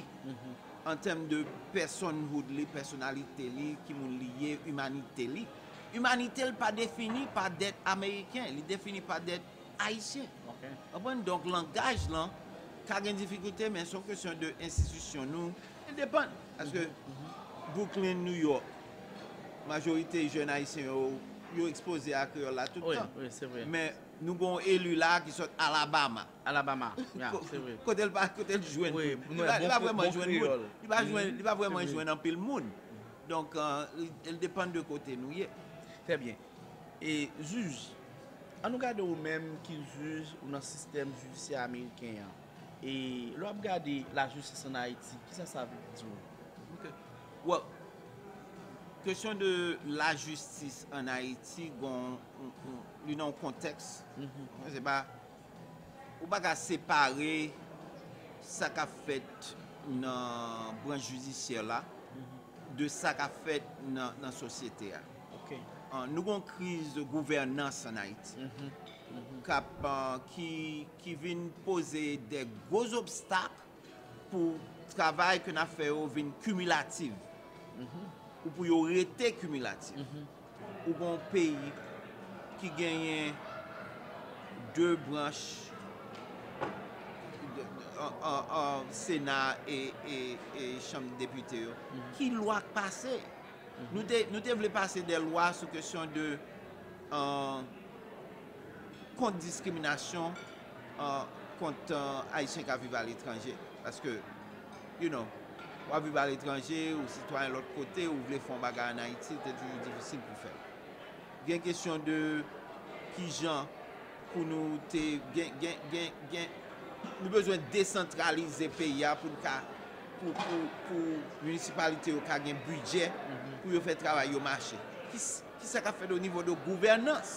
an tèm de personhood li, pèsonalite li, ki moun li ye, imanite li. Imanite l pa defini pa dèt ameriken, li defini pa dèt ayisyen. Konprann? Donk, langaj lan ka gen difikilte, men se yon kesyon de enstitisyon nou. It depend. Paske Brooklyn, New York, majorite jèn ayisyen yo, yo ekspoze a kreyòl la tout tan. Men nou gen yon eli la ki sòt Alabama. Alabama, yeah, se vre. Kote l pa, kote l jwenn? Li pa, li pa vrèman jwenn moun. Li pa jwenn, li pa vrèman jwenn anpil moun. Donk, euh, li, li depann de kote nou ye. Trè byen. E jij, an nou gade ou menm ki jij ou nan sistèm jidisyè ameriken an. E lè w ap gade lajistis ann Ayiti, kisa sa vle di w? Ok. Well, kesyon de lajistis ann Ayiti, gon, li nan yon kontèks. Se pa, ou pa ka separe sa k ap fèt nan branch jidisyè la de sa k ap fèt nan, nan sosyete a. An, nou gon kriz gouvènans ann Ayiti k ap, an, ki, ki vin poze de gwo obstak pou travay ke n ap fè yo vin kimilatif, ou pou yo rete kimilatif. Ou gon peyi ki genyen de branch, de, an, an, an, Sena e, e, e Chanm Depite yo. Ki lwa k pase? Nou te, nou te vle pase de lwa sou kesyon de, an, kont diskriminasyon, an, kont, an, Ayisyen k ap viv aletranje. Paske, you know, w ap viv aletranje, ou sitwayen lòt kote, ou vle fè yon bagay ann Ayiti, li te toujou difisil pou fè l. Gen kesyon de kijan pou nou te gen, gen, gen, gen, nou bezwen desantralize peyi a pou n ka, pou, pou, pou minisipalite yo ka gen bidjè pou yo fè travay yo mache. Ki, sa k ap fèt o nivo de gouvènans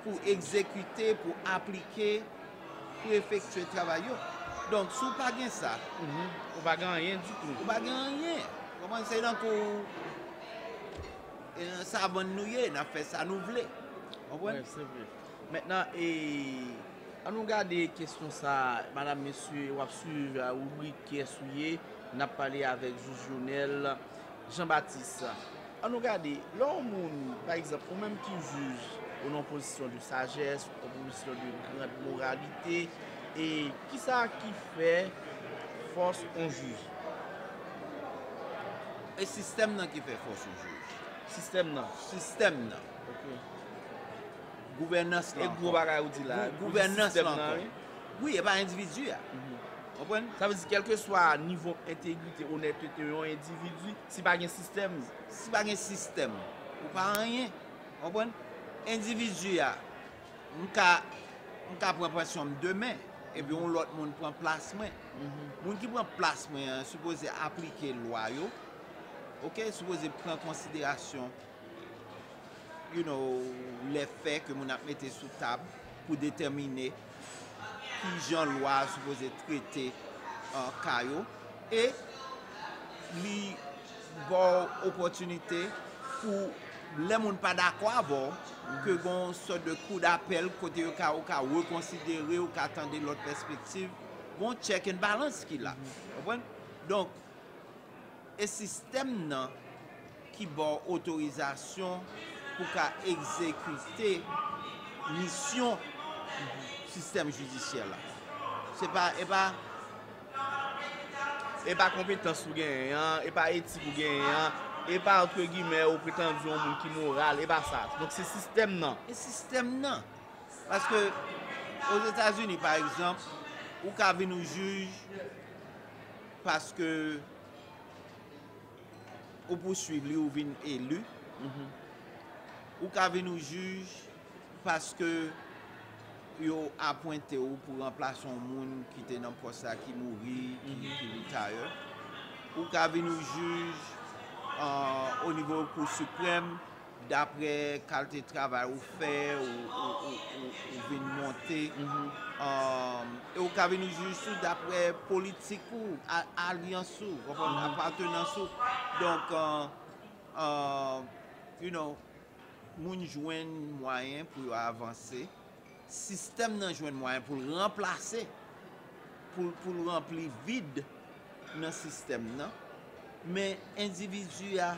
pou egzekite, pou aplike, pou efektye travay yo. Donk, si w pa gen sa, Ou pa gen anyen ditou. Ou pa gen anyen. Konprann? Se tankou e nan savann nou ye, n ap fè sa nou vle. Konprann? Wi, se vre. Mentnan, e, an nou gade kesyon sa, madanm, mesye, w ap swiv ribrik Kiyès ou ye, n ap pale avèk jij Jonel Jean Baptiste. An nou gade, lè yon moun, pa egzanp, ou menm ki jij, ou nan pozisyon de sajès, ou nan pozisyon de grand moralite, e kisa ki fè fòs yon jij? E sistèm nan ki fè fòs yon jij. Sistèm nan. Sistèm nan. Ok. Gouvènans la. E gwo bagay ou di la. Gouvènans la ankò. Wi, e pa endividi a. Konprann? Sa vle di, kèlkeswa nivo entegrite, onètete yon endividi, si pa gen sistèm. Si pa gen sistèm, ou pa anyen. Konprann? Endividi a, m ka, m ka pran pansyon m demen, epi yon lòt moun pran plas mwen. Moun ki pran plas mwen an sipoze aplike lwa yo, oke, sipoze pran konsiderasyon you know, lèfè ke moun ap mete sou tab pou detèmine kijan lwa a sipoze trete ka yo, e li ba w opòtinite pou lè moun pa dakò avè w, ke gen yon sòt de kou dapèl kote yo ka, ou ka rekonsidere, ou ka tande lòt pèspektiv, gen yon check and balance ki la. Konprann? Donk, e sistèm nan ki ba w otorizasyon pou ka egzekite misyon sistèm jidisyè la. Se pa, e pa, E pa konpetans ou genyen an, e pa etik ou genyen an, e pa, antre gimè, ou pretann di yon moun ki moral, e pa sa. Donk se sistèm nan. E sistèm nan. Paske Ozetazini, pa egzanp, ou ka vin yon jij paske ou pouswiv li, ou vin eli. Ou ka vin yon jij paske yo apwente w pou ranplase yon moun ki te nan pòs la, ki mouri, ki, ki retire. Ou ka vin yon jij o nivo Kou Siprèm, daprè kalite travay ou fè, ou, ou, ou, ou, ou vin monte. E ou ka vin jij tou daprè politik ou, a- alyans ou, konprann, apatenans ou. Donk, uh, uh, you know, moun jwenn mwayen pou yo avanse. Sistèm nan jwenn mwayen pou l ranplase, pou, pou l ranpli vid nan sistèm nan. Men endividi a,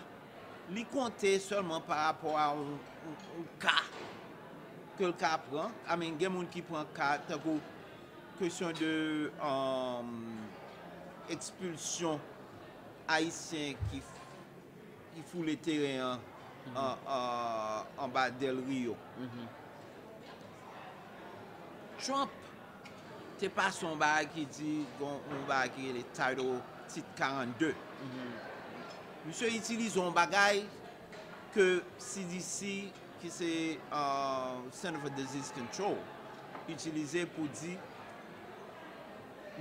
li konte sèlman pa rapò a yon, yon, yon ka ke l ka pran. I mean, gen moun ki pran ka, tankou kesyon de um, ekspilsyon ayisyen ki, ki foule teren an, an, an, anba Del Rio. Trump te pase yon bagay ki di, yon, yon bagay ki rele Title, Tit karannde. Misye itilize yon bagay ke C D C, ki se uh, Center for Disease Control, itilize pou di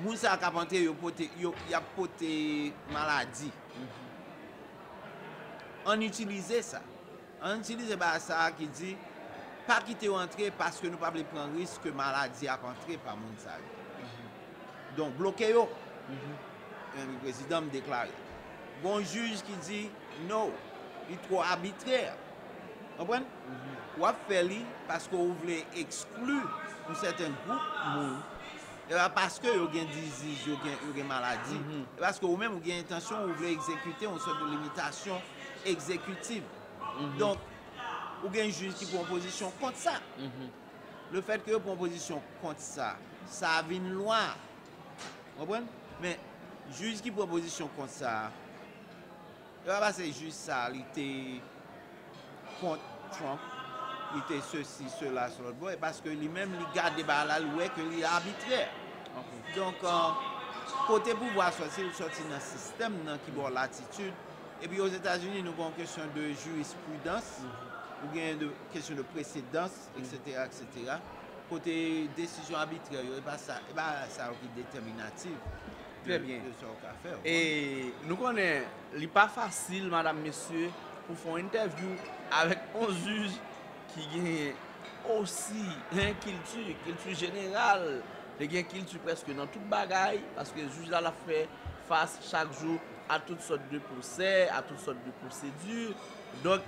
moun sa k ap antre yo pote, yo, y ap pote maladi. Ann itilize sa. Ann itilize bagay sa a ki di pa kite yo antre paske nou pa vle pran risk ke maladi ap antre pa moun sa yo. Donk, bloke yo. Ebyen, prezidan m deklare. Gon jij ki di, no, li twò abitrè. Konprann? W ap fè li paske w vle ekskli yon sèten gwoup moun. E pa paske yo gen diziz, yo gen, yo gen maladi. E paske ou menm ou gen entansyon, ou vle egzekite yon sòt de limitasyon egzekitiv. Donk, ou gen jij ki pran pozisyon kont sa. Lefètke yo pran pozisyon kont sa, sa vin lwa. Konprann? Men, jij ki pran pozisyon kont sa, e pa paske jij sa, li te kont Trump, li te sesi, sela, sou lòt bò, e paske li menm, li gade bagay la, li wè ke li abitrè. Donk, kote pouvwa sòti, li sòti nan sistèm nan ki ba w latitid. Epi Ozetazini, nou gen yon kesyon de jirispridans, nou gen de kesyon de presedans, eksetera, eksetera. Kote desizyon abitrè yo, e pa sa, e pa sa yo ki detèminatif de, de sa w ka fè. E nou konnen, li pa fasil, madanm, mesye, Nou fè yon entèvyou avèk yon jij ki genyen osi, hein, kilti, kilti jeneral. Li gen kilti prèske nan tout bagay, paske jij la, l ap fè fas chak jou a tout sòt de pwosè, a tout sòt de pwosedi. Donk,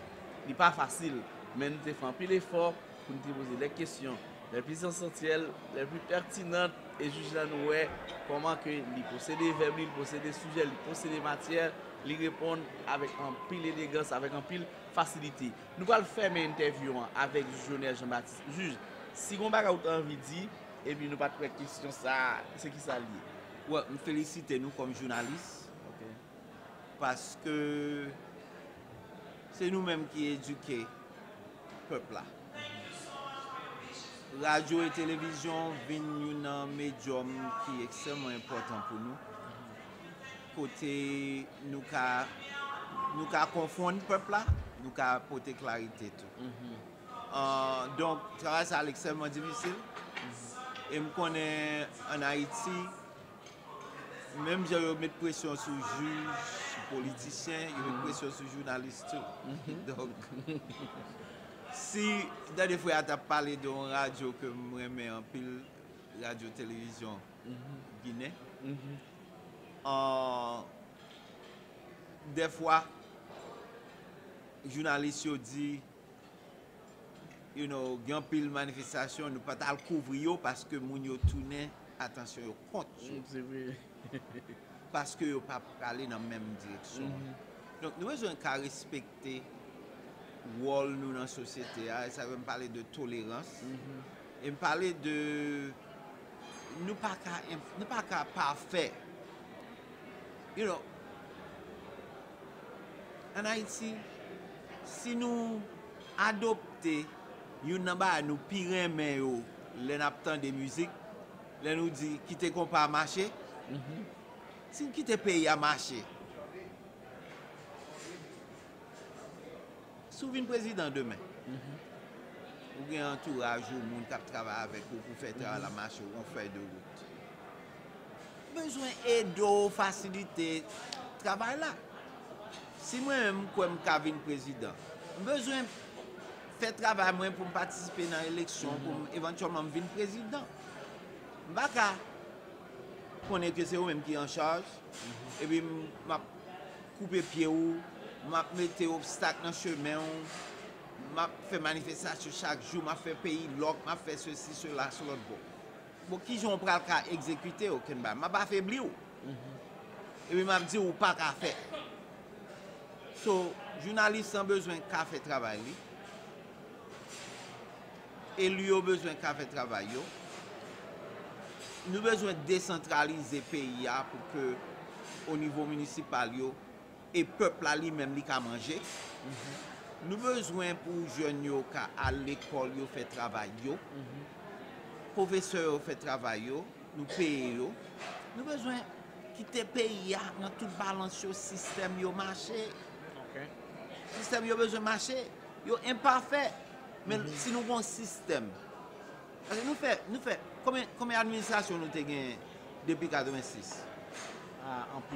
li pa fasil. Men nou te fè anpil efò pou nou te poze lè kesyon lè pli esansyèl, lè pli pètinan, e jij la nou wè kòman ke li posede vèb li, li posede sijè, li posede matyè, li reponn avèk anpil elegans, avèk anpil fasilite. Nou pral fèmen entèvyou an avèk jij Jonel Jean Baptiste. Jij, si gon bagay ou ta anvi di, epi nou pa t wè kesyon sa a, se kisa l ye? Wè, m felisite nou kòm jounalis, paske se nou menm ki edike pèp la. Radyo e televizyon vin youn nan medyòm ki ekstrèmman enpòtan pou nou, kote nou ka, nou ka konfonn pèp la, nou ka pote klarite tou. Donk, travay sa a ekstrèmman difisil. E m konnen ann Ayiti, menm jan yo met presyon sou jij, sou politisyen, yo met presyon sou jounalis tou. Donk, si dènye fwa a t ap pale de yon radyo ke m renmen anpil, Radyo Televizyon Ginen, dèfwa, jounalis yo di, you know, gen anpil manifestasyon, nou pa t al kouvri yo paske moun yo tounen atansyon yo kont yo. Paske yo pa prale nan menm direksyon an. Donk, nou bezwen ka respekte wòl nou nan sosyete a, e sa fè m pale de tolerans. E m pale de, nou pa ka, nou pa ka pafè. You know, ann Ayiti, si nou adopte youn nan bagay nou pi renmen yo lè n ap tande mizik, lè nou di kite konpa a mache, si n kite peyi a mache, si w vin prezidan demen, ou gen antouraj ou, moun k ap travay avèk ou pou fè travay la mache, ou yon fèy de wout. Bezwen ede w fasilite travay la. Si mwen menm m kwè m ka vin prezidan, m bezwen fè travay mwen pou m patisipe nan eleksyon pou m evantyèlman m vin prezidan. M pa ka konnen ke se ou menm ki an chaj, epi m ap koupe pye w, m ap mete obstak nan chemen w, m ap fè manifestasyon chak jou, m ap fè peyi lòk, m ap fè sesi, sela, sou lòt bò. Bon, kijan w pral ka egzekite okenn bagay? M ap afebli w. Epi m ap di w ou pa ka fè. So, jounalis lan bezwen ka fè travay li. Eli yo bezwen ka fè travay yo. Nou bezwen desantralize peyi a pou ke o nivo minisipal yo, e pèp la li menm li ka manje. Nou bezwen pou jèn yo ka al lekòl, yo fè travay yo. Pwofesè yo fè travay yo, nou peye yo. Nou bezwen kite peyi a nan tout balans yo, sistèm yo mache. Sistèm yo bezwen mache. Yo enpafè. Men si nou gon sistèm, paske nou fè, nou fè, konbyen, konbyen administrasyon nou te genyen depi katrevensis?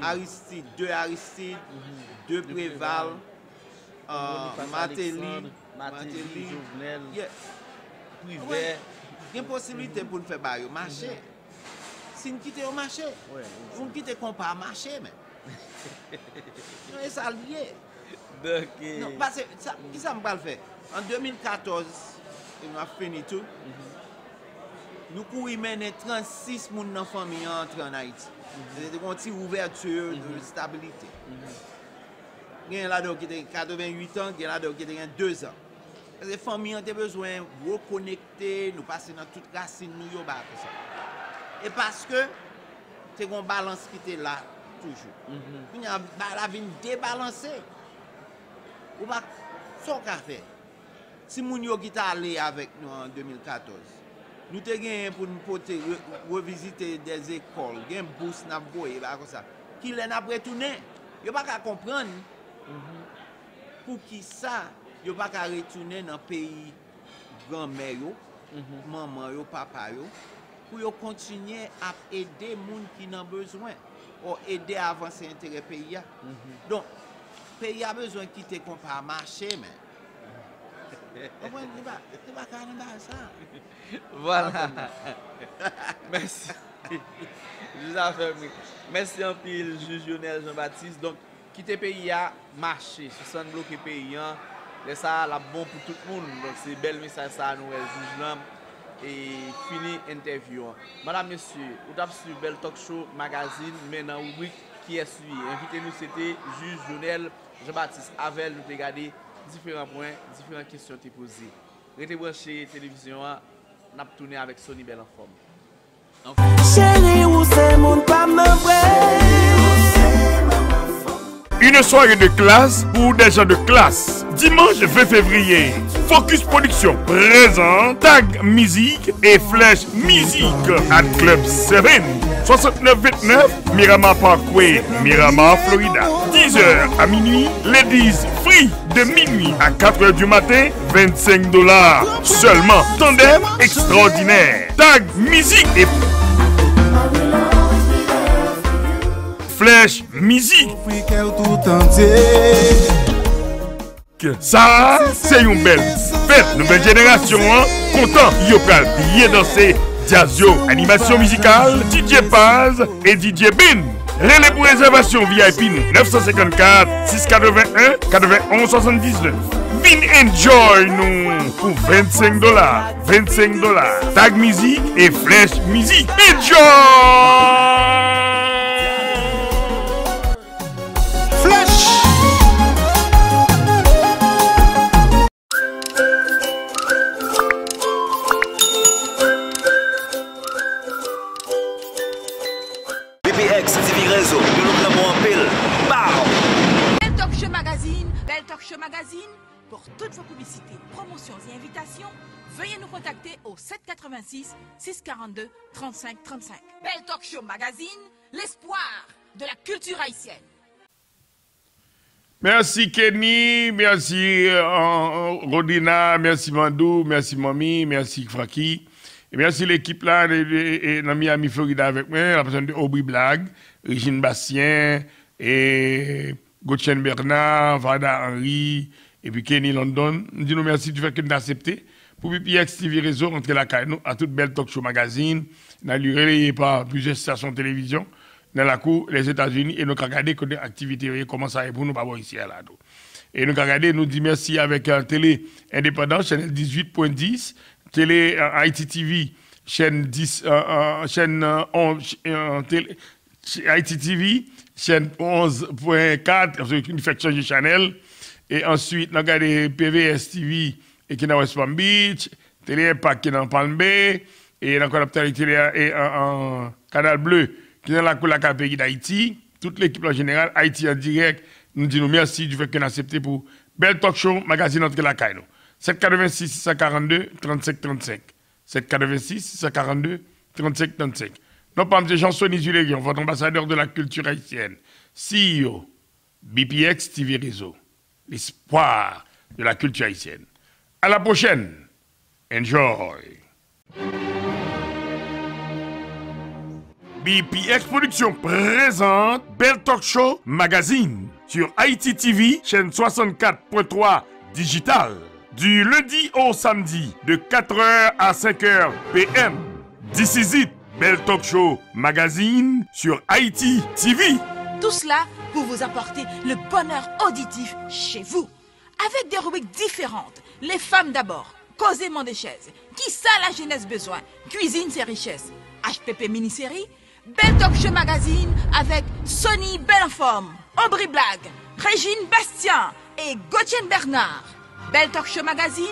Aristide, de Aristide, de Preval, Martelly, Martelly, Jovenel, Privè. Gen posiblite pou n fè bagay yo mache. Si n kite yo mache, pou n kite konpa a mache, men. Non, e sa l ye. Donk, Non, pase, sa, kisa m pral fè? An de mil katòz, e m ap fini tou, nou kouri mennen trannsis moun nan fanmi an antre ann Ayiti. Se te yon ti ouvèti de stabilite. Gen ladan yo ki te gen katreventuit an, gen ladan yo ki te gen dezan. Paske fanmi an te bezwen rekonekte, nou pase nan tout rasin nou yo, bagay konsa. E paske te gon balans ki te la toujou. Kounye a, bagay la vin debalanse. Ou pa, sa w ka fè? Timoun yo ki t ale avèk nou an de mil katòz, nou te genyen pou n pote, re- revizite dèzekòl, gen bous n ap voye, bagay konsa. Kilè n ap retounen? Yo pa ka konprann poukisa yo pa ka retounen nan peyi granmè yo, manman yo, papa yo, pou yo kontinye ap ede moun ki nan bezwen, o ede avanse enterè peyi a. Donk, Peyi a bezwen kite konpa a mache, men. Konprann? Li pa, li pa ka nan bagay sa. Vwala. Mèsi. Jij a fè m ri. Mèsi anpil, jij Yonel Jean Baptiste. Donk, kite peyi a mache, sispann bloke peyi an. Lè sa a, l ap bon pou tout moun. Donk, se bèl mesaj sa a nou wè jij lan e fini entèvyou an. Madam, mesye, ou t ap swiv Bèl Talk Show Magazine, men nan ribrik Kiyès li ye? Envite nou se te jij Yonel Jean Baptiste. Avè l, nou te gade diferan pwen, diferan kesyon te poze. Rete branche televizyon an, n ap tounen avèk Sony Bèl Anfòm. Cheri, ou se moun pa m nan vre. Une soirée de classe pour des gens de classe. Dimanche vingt février, Focus Production présente Tag Music et Flash Music at Club seven, soixante-neuf vingt-neuf Miramar Parkway, Miramar, Florida. Dix heures à minuit, Ladies Free. De minuit à quatre heures du matin, vingt-cinq dollars seulement. Tandem extraordinaire. Tag Music et Flash Music. Sa a se yon bèl fèt. Nouvèl jenerasyon an kontan, yo pral byen danse. Djaz yo, animasyon mizikal, D J Paz e D J Bin. Rele pou rezèvasyon V I P nou, nèf san senkannkat, sis katrevenn, katrevenn, swasanndisnèf. Vin enjoy nou pou vennsenk dola, vennsenk dola. Tag Mizik e Flèch Mizik. Enjoy! Flèch! B P X T V Réseau, nou, nou pran bon anpil. Pow! Bell Talk Show Magazine, Bell Talk Show Magazine, pour toutes vos publicités, promotions et invitations, veuillez nous contacter au sept quatre-vingt-six, six quarante-deux, trente-cinq trente-cinq. Bell Talk Show Magazine, l'espoir de la culture haïtienne. Mèsi Kenny, mèsi, euh, Rodina, mèsi Mandou, mèsi Manmi, mèsi Francky. E mèsi lekip la de, de, e nan Miami, Florida avèk mwen, la pèsòn de Aubrey Blague, Regine Bastien, e Gotchen Bernard, Varda Henry, epi Kenny London. M di nou mèsi du fait que nou t aksepte pou B P X T V Réseau rantre lakay nou, a tout Bell Talk Show Magazine. Nou releye pa plizyè estasyon televizyon nan lakou Lèzetazini e nou ka gade kote aktivite yo ye, kòman sa ye pou nou pa bò isi a la tou. E nou ka gade, nou di mèsi avèk, euh, Télé Indépendant, channel dix-huit point dix, Télé, euh, I T T V, chaîne dix, euh, euh, chaîne, euh, onze, euh, Télé, I T T V, chaîne onze point quatre, paske nou fèk chanje chanèl. E answit, nou gade P V S T V, e ki nan West Palm Beach, Télé Impact ki nan Palm Bay, e nan Kanal Télé, e, an, an, Kanal Bleu ki nan lakou lakay peyi Dayiti, tout lekip la an jeneral, Ayiti an dirèk, nou di nou mèsi du fait que n aksepte pou Bell Talk Show Magazine antre lakay nou. Sept quatre-vingt-six, six cent quarante-deux, trente-cinq trente-cinq. Sept quatre-vingt-six, six cent quarante-deux, trente-cinq trente-cinq. Non pa m se Jean Sony Julerion, votre ambassadeur de la culture haïtienne, C E O, B P X T V Réseau, l'espoir de la culture haïtienne. À la prochaine. Enjoy. B P X Production présente Bell Talk Show Magazine sur I T T V, chaîne soixante-quatre point trois digital, du lundi au samedi de quatre heures à cinq heures P M. This is it, Bell Talk Show Magazine sur I T T V. Tout cela pour vous apporter le bonheur auditif chez vous. Avec des rubriques différentes, Les femmes d'abord, Koze mande chèz, Kisa lajenès bezwen, Cuisine c'est richesse, H P P mini-série, Bell Talk Show Magazine avec Sony Belle en Forme, Aubrey Blague, Régine Bastien et Gotchen Bernard. Bell Talk Show Magazine,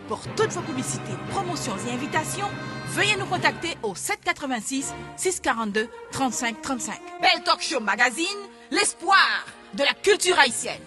pour toutes vos publicités, promotions et invitations, veuillez nous contacter au sept quatre-vingt-six, six quarante-deux, trente-cinq trente-cinq. Bell Talk Show Magazine, l'espoir de la culture haïtienne.